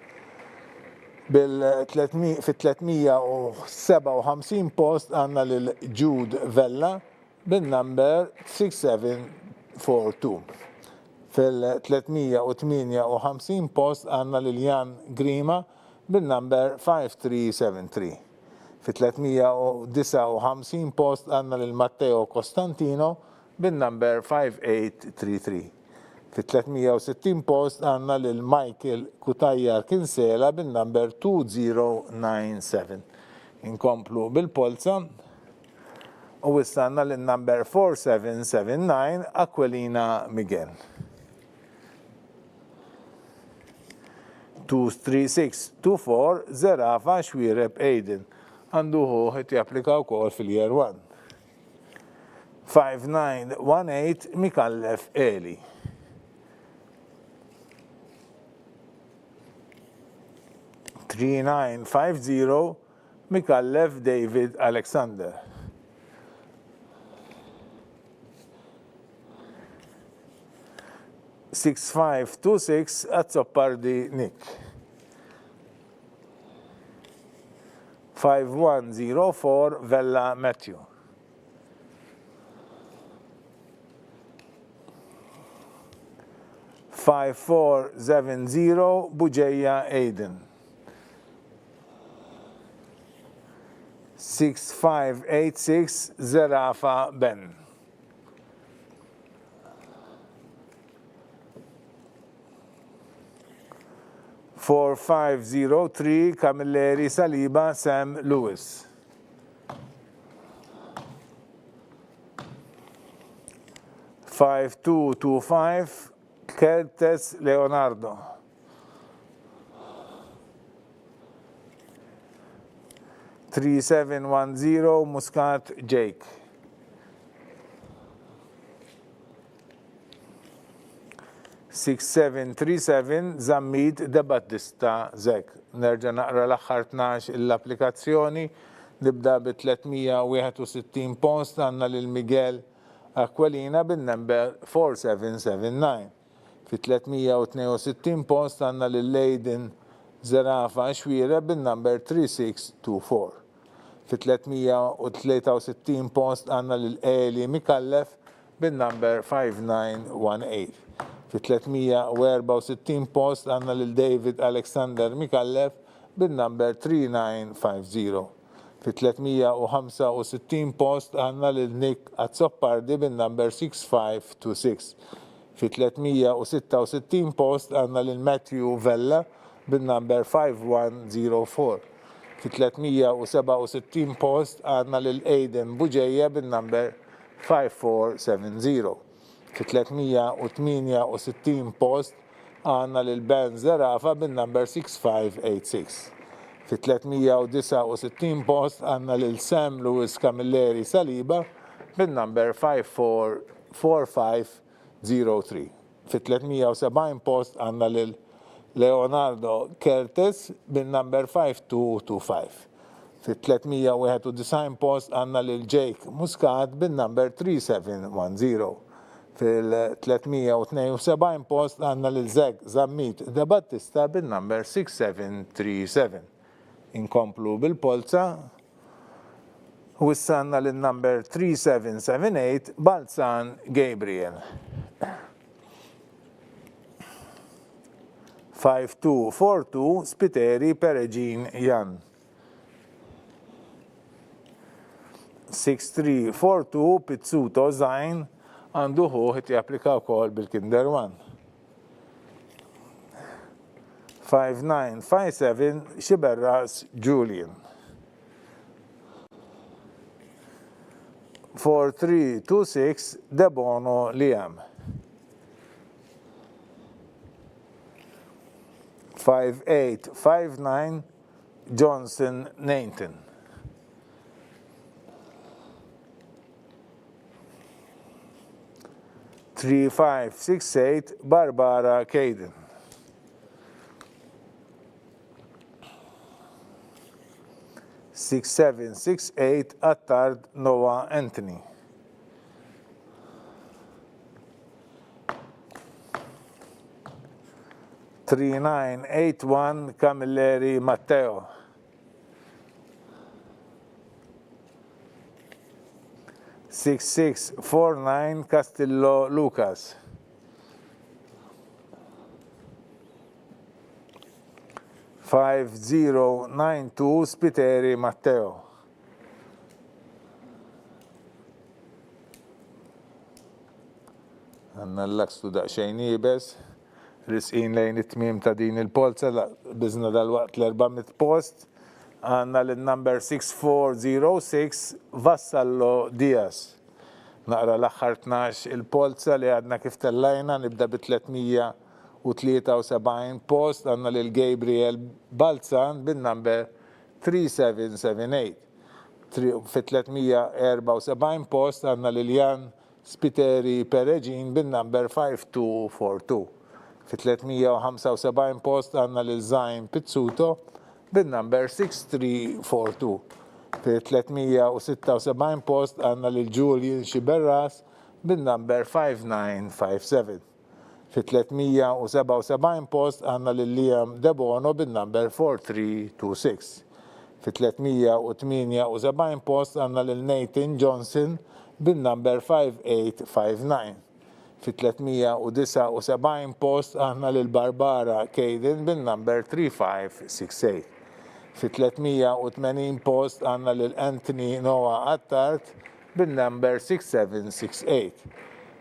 Speaker 1: Fit-357 post għandna lil Jude Vella bin-number 6742. Fil-358 post għandna lil Jan Grima bin-number 5373. Fit-359 post għandna lil Matteo Costantino bin-number 5833. Fit-360 post għandna lil Michael Cutajar Kinsela bin-number 2097. Inkomplu bil-polza. U issa għandna lin number 4779 Aquilina Miguel. 23624 Zerafa Xwireb Aiden. Għandu ħuh qed japplika wkoll fil-year 1. 5918 Mikallef Eli. 3950 Micallef David Alexander. 6526 Azzopardi Nick. 5104 Vella Matthew. 5470 Bugeja Aiden. 6586 Zerafa Ben. 4503 Camilleri Saliba Sam Lewis. 5225 Kertes Leonardo. 3710 Muscat Jake. 6737 Zammit Debattista Zek. Nerġa' naqra l-aħħar 12 l-applikazzjoni. Nibda bi 361 post għandna lil Miguel Aquilina bin-number 4779. Fit-362 post għandna lil Aiden Zerafa Xuereb bin-number 3624. Fit-363 post għandna lil Eli Micallef bin-number 5918. Fit-364 post għandna lil David Alexander Micallef. bin-number 3950. Fit-365 post għandna lil Nick Azzopardi bin-number 6526. Fit-366 post għandna lil Matthew Vella bin-number 5104. Fit-367 post għandna lil Aiden Bugeja bin-number 5470. Fit-368 post għandna lil Ben Zerafa bin-number 6586. Fit-369 post għandna lil Sam Lewis Camilleri Saliba bin-number 544503. Fit-370 post għandna lil Leonardo Kertes bin-number 5225. Fit-391 post għandna lil Jake Muscat bin-number 3710. Fil-372 post għandna lil Zach Zammit Debattista bin-number 6737. Inkomplu bil-polza u issa għandna lin-number 3778 Balzan Gabriel. 5242 Spiteri Peregin Jan. 6342 Pizzuto Zain għandu ħuh qed japplika wkoll bil-Kinder 1. 5957 Xiberras Julian. 4326 Debono Liam. 5859 Johnson Nathan. 3568 Barbara Caden. 6768 Attard Noah Anthony. 3981 Camilleri Matteo. 6649 Castillo Lucas. 5092 Spiteri Matteo. Għandna l-lakstu daqsxejn iebes. Risqin lejn it-tmiem ta' din il-polza, biżna dalwaqt l-400 post. Għandna lin-number 6406 Vassallo Diaz. Naqra l-aħħar 12 il-polza li għadna kif tellajna, nibda bi 373 post, għandna lil Gabriel Balzan bin-number 3778. Fi 374 post għandna lil Jan Spiteri Peregin bin-number 5242. Fi 375 post għandna lil Zain Pizzuto bin-number 6342. Fi 376 post għandna lil Julian Sciberras bin-number 5957. Fi 377 post għandna lil Liam Debono bin-number 4326. Fi 378 post għandna lil Nathan Johnson bin-number 5859. Fi 379 post għandna lil Barbara Caden bin-number 3568. Fi 380 post għandna lil Anthony Noah Attard bin-number 6768.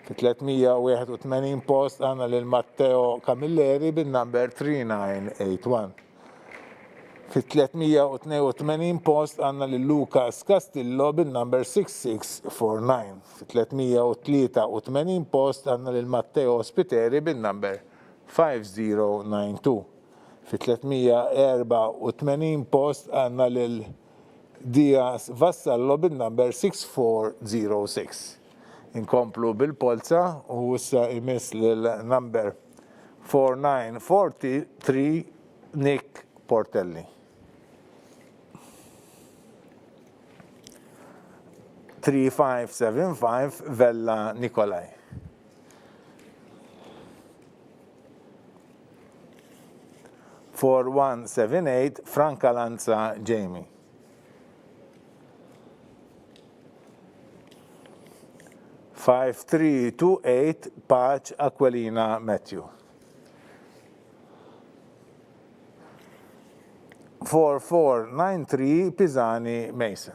Speaker 1: Fi 381 post għandna lil Matteo Camilleri bin-number 3981. Fi 382 post għandna lil Lucas Castillo bin-number 6649. Fi 383 post għandna lil Matteo Spiteri bin-number 5092. Fi 384 post għandna lil Diaz Vassallo bin-number 6406. Inkomplu bil-polza u issa jmiss lil number 4943 Nick Portelli. 3575 Vella Nikolaj. 4178 Franca Lanza Jamie. 5328 Pace Aquilina Matthew. 4493 Pisani Mason.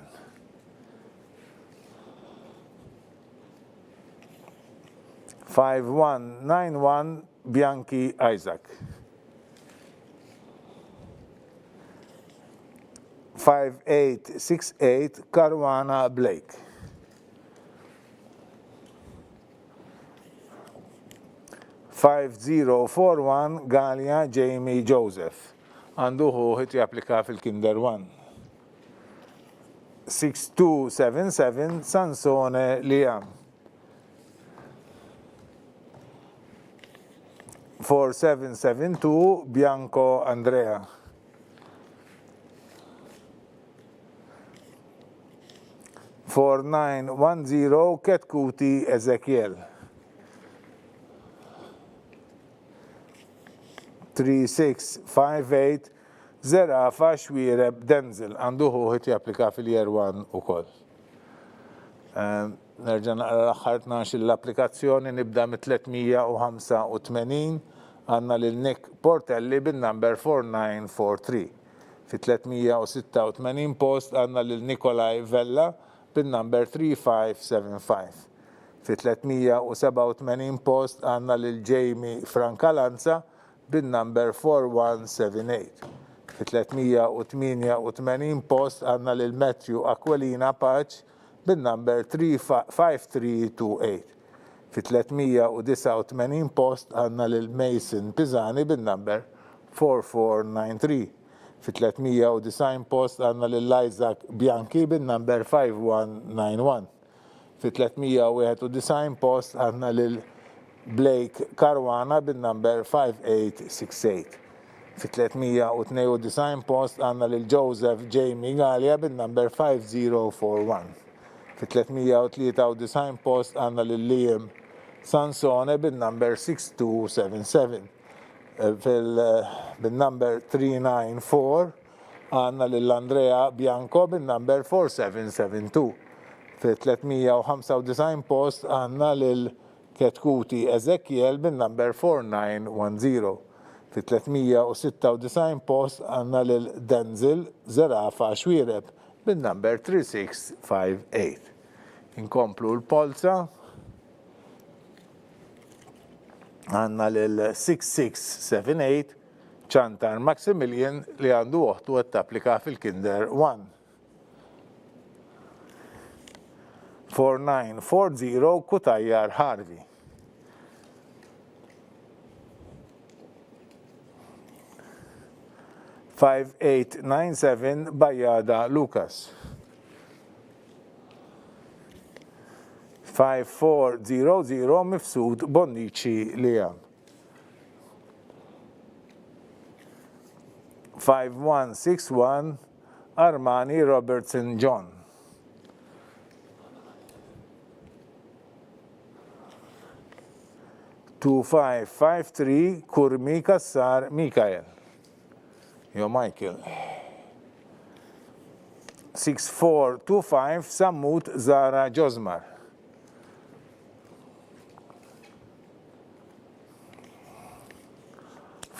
Speaker 1: 5191 Bianchi Isaac. 5868 Caruana Blake. 5041 Galea Jamie Joseph. Għandu ħuh qed japplika fil-Kinder 1. 6277 Sansone Liam. 4772 Bianco Andrea. 4910 Ketkuti Ezekiel. 3658 Zerafa Xwiereb Denzel għandu ħuh qed japplika fil-Year 1 ukoll. Ehm, nerġa' naqra l-aħħar 12 l-applikazzjoni nibda mit-385 għandna lil Nick Portelli bin-number 4943. Fit-386 post għandna lil Nikolai Vella bin-number 3575. Fit-387 post għandna lil Jamie Francalanza bin-number 4178. Fit-388 post għandna lil Matthew Aquilina Pace bin-number 5328. Fit-389 post għandna lil Mason Pisani bin-number 4493. Fit-390 post għandna lil Isaac Bianchi bin-number 5191. Fit-391 post għandna lil Blake Caruana bin-number 5868. Fit-392 post għandna lil Joseph Jamie Galea bin-number 5041. Fit-393 post għandna lil Liam Sansone bin-number 6277. Bin-number 394 għandna lil Andrea Bianco bin-number 4772. Fit-395 post għandna lil Ketkuti Ezekiel bin-number 4910. Fit-396 post għandna lil Denzel Zerafa Xuereb bin-number 3658. Inkomplu l-polza. Għandna lil 6678 Chantar Maximilian li għandu oħtu qed tapplika fil-Kinder 1. 4940 Cutajar Harvey. 5897 Bajada Lucas. 5400 Mifsud Bonnici Liam. 5161 Armani Robertson John. 2553 Curmi Cassar Mikael. Jo Michael. 6425 Sammut Zara Josmar.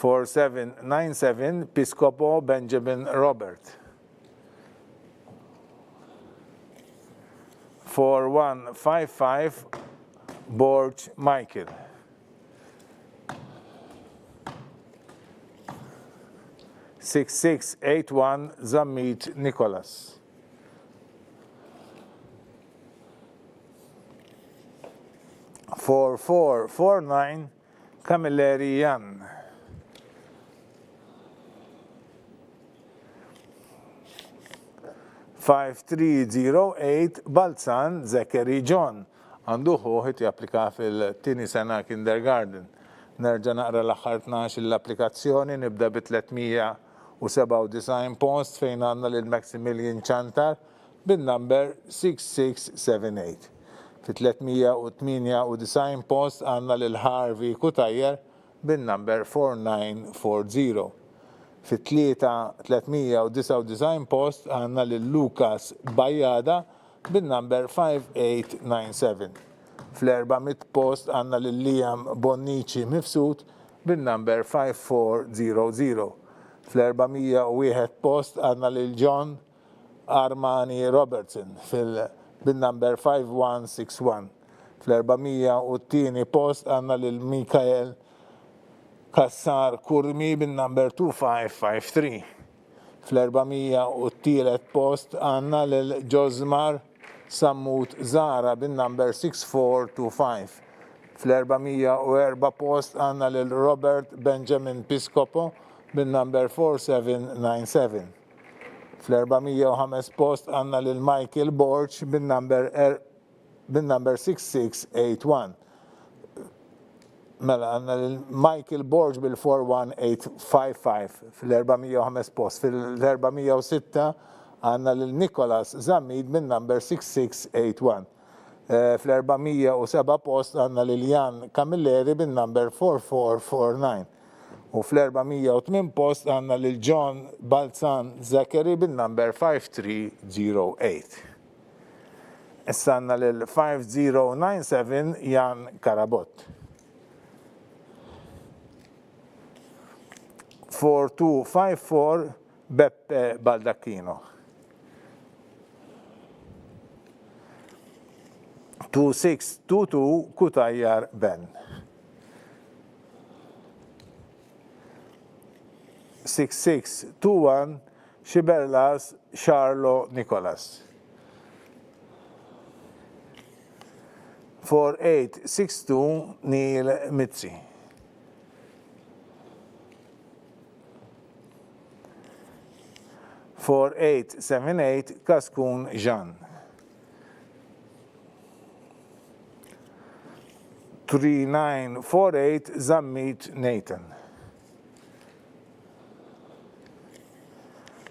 Speaker 1: 4797 Piscopo Benjamin Robert. 4155 Borg Michael. 6681 Zammit Nicholas. 4449 Camilleri Jan. 5308 Balzan Zachary John. Għandu ħuh qed japplika fil-tieni sena kindergarten. Nerġa' naqra l-aħħar 12 l-applikazzjoni nibda bi 397 post fejn għandna lil Maximilian Ciantar bin-number 6678. Fit-398 post għandna lil Harvey Cutajar bin-number 4940. Fit-399 post għandna lil Lucas Bajada bin-number 5897. Fl-400 post għandna lil Liam Bonnici Mifsud bin-number 5400. Fl-401 post għandna lil John Armani Robertson fil bin-number 5161. Fl-402 post għandna lil Mikael Cassar Curmi bin-number 2553. Fl-403 post għandna lil Josmar Sammut Zahra bin-number 6425. Fl-404 post għandna lil Robert Benjamin Piscopo bin-number 4797. Fl-405 post għandna lil Michael Borg bin-number bin-number 6681. Mela għandna lil Michael Borg bil-41855 fil-405 post. Fil-406 għandna lil Nicholas Zammit bin-number 6681. Fl-407 post għandna lil Jan Camilleri bin-number 4449. U fl-408 post għandna lil John Balzan Zachary bin-number 5308. Issa għandna lil 5097 Jan Carabott. 4254 Beppe Baldacchino. 2622 Cutajar Ben. 6621 Xiberlas Charlo Nicolas. 4862 Neil Mizzi. 4878 Kaskun Jean. 3948 Zammit Nathan.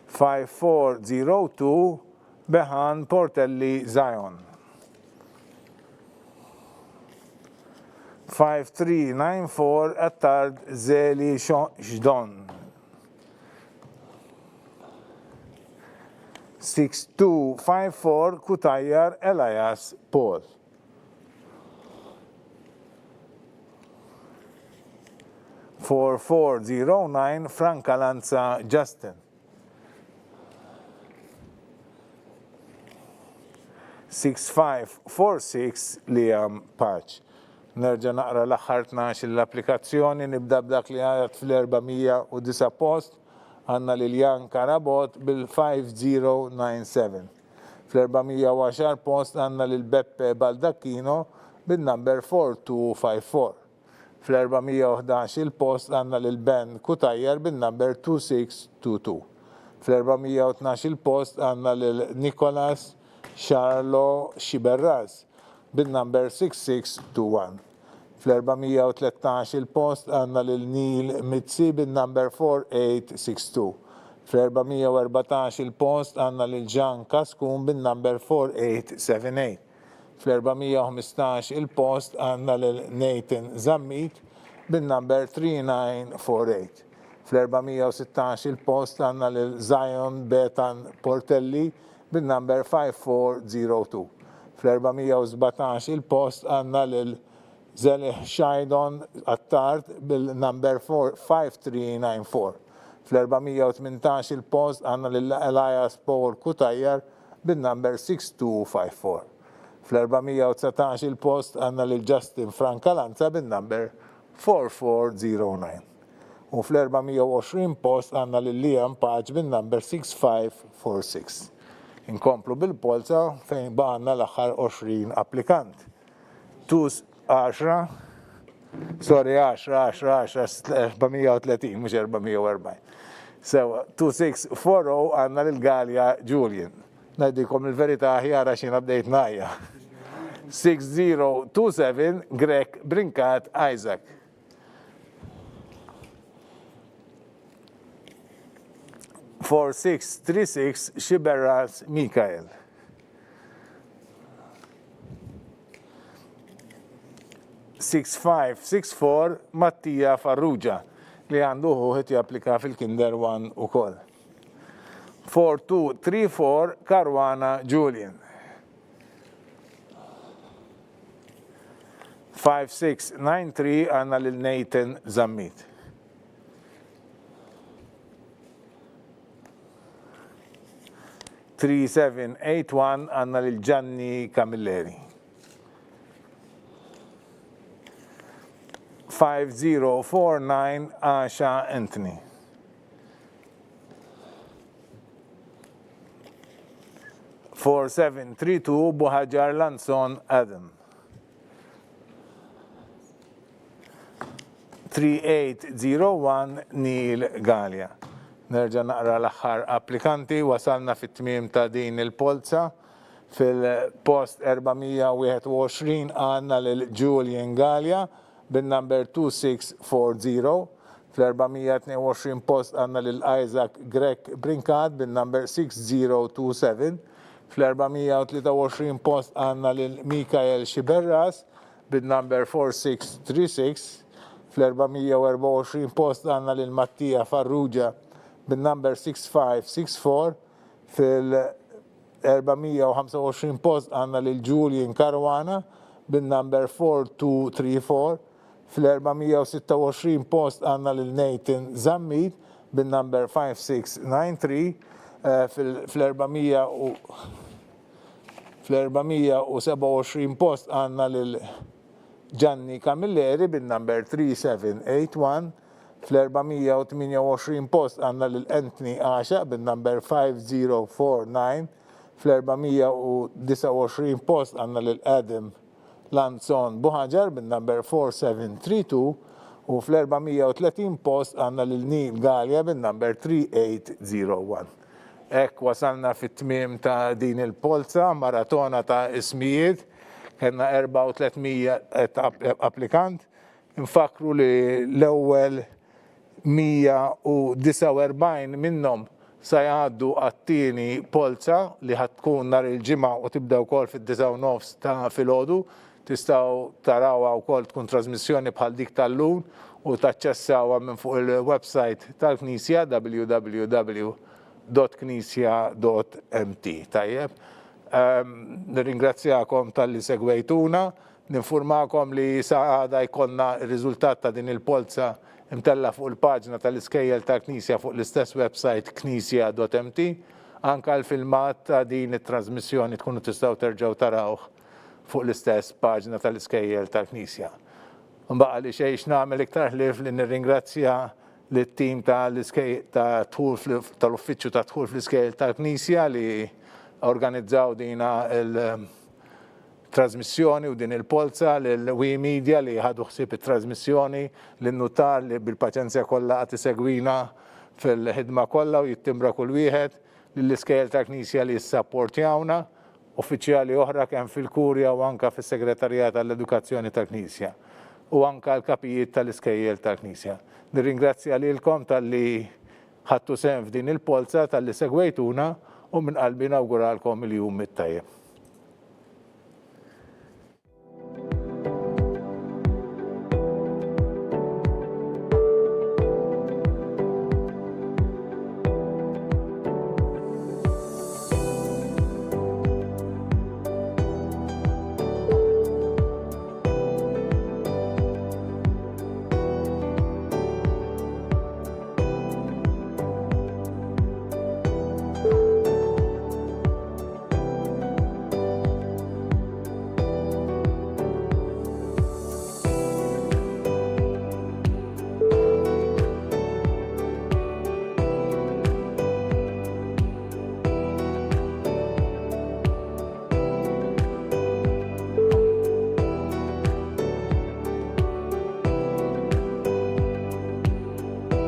Speaker 1: 5402 Behan Portelli Zion. 5394 Attard Zeli Xdon. 6254 Cutajar Elias Paul. 4409 Francalanza Justin. 6546 Liam Pace. Nerġa' naqra l-aħħar 12 l-applikazzjoni, nibda b'dak li għad fl-409 post, għandna lil Jan Carabott bil-5097. Fl-410 post għandna lil Beppe Baldacchino bin-number 4254. Fl-411 il-post għandna lil Ben Cutajar bin-number 2622. Fl-412 il-post għandna lil Nicholas Charlo Sciberras bin-number 6621. Fl-413 il-post għandna lil Neil Mizzi bin-number 4862. Fl-414 il-post għandna lil Jean Cascun bin-number 4878. Fl-415 il-post għandna lil Nathan Zammit bin-number 3948. Fl-416 il-post għandna lil Zion Betan Portelli bin-number 5402. Fl-417 il-post għandna lil Zelih Shaidon Attard bil-number 5394. Fl-418 il-post għandna lil Elias Paul Cutajar bin-number 6254. Fl-419 il-post għandna lil Justin Francalanza bin-number 4409. U fl-420 post għandna lil Liam Pace bin-number 6546. Inkomplu bil-polza fejn baqgħalna l-aħħar 20 applikant. Tus 10, sorry 10, 10, 10, 430, mhux 440. Sewa, 2640 għandna lil Galea Julian. Ngħidilkom il-verità aħjar għax jiena bdejt ngħajja. 6027 Grech Brincat Isaac. 4636 Sciberras Mikael. 6564 Mattia Farrugia li għandu ħuh qed japplika fil-Kinder 1 ukoll. 4234 Caruana Julian. 5693 għandna lil Nathan Zammit. 3781 għandna lil Gianni Camilleri. 5049 Asha Anthony. 4732 Buhaġar Lanzon Adam. 3801 Neil Galea. Nerġa' naqra l-aħħar applikanti, wasalna fit-tmiem ta' din il-polza. Fil-post 421 għandna lil Julian Galea bin-number 2640. Fl-422 post għandna lil Isaac Grech Brincat bin-number 6027. Fl-423 post għandna lil Mikael Sciberras bin-number 4636. Fl-424 post għandna lil Mattia Farrugia bin-number 6564. Fil-425 post għandna lil Julian Caruana bin-number 4234. Fl-426 post għandna lil Nathan Zammit bin-number 5693. Fl-427 post għandna lil Gianni Camilleri bin-number 3781. Fl-428 post għandna lil Anthony Għaxaq bin-number 5049. Fl-429 post għandna lil Adam Lanzon Buhaġar bin-number 4732 u fl-430 post għandna lil Neil Galea bin-number 3801. Hekk wasalna fit-tmiem ta' din il-polza, maratona ta' ismijiet. Kellna 3,400 applikant. Infakkru li l-ewwel 149 minnhom sa jgħaddu għat-tieni polza li ħa tkun nhar il-Ġimgħa u tibda wkoll fid-disgħa u nofs ta' filgħodu. Tistgħu tarawha wkoll tkun trażmissjoni bħal dik tal-lum u taċċessawha minn fuq il-website tal-Knisja www.knisja.mt. Tajjeb. Nirringrazzjakom talli segwejtuna. Ninfurmakom li sa għada jkollna r-riżultat ta' din il-polza mtella' fuq il-paġna tal-Iskejjel tal-Knisja fuq l-istess websajt knisja.mt. Anka l-filmat ta' din it-trażmissjoni tkunu tistgħu terġgħu tarawh fuq l-istess paġna tal-Iskejjel tal-Knisja. Ma baqali xejn x'nagħmel iktar ħlief li nirringrazzja lit-tim tal-uffiċċju tad-dħul fl-Iskejjel tal-Knisja li organizzaw dina il- trażmissjoni u din il-polza, lil We Media li ħadu ħsieb it-trażmissjoni, lin-nutar li bil-paċenzja kollha qagħad isegwina fil-ħidma kollha u jittimbra kull wieħed, lill-iskejjel tal-Knisja li jissapportjawna, uffiċjali oħra kemm fil-Kurja u anke fis-Segretarjat għall-Edukazzjoni tal-Knisja u anke l-kapijiet tal-iskejjel tal-Knisja. Nirringrazzja lilkom talli ħadtu sehem f'din il-polza, talli segwejtuna u minn qalbi nawguralkom il-jum it-tajjeb.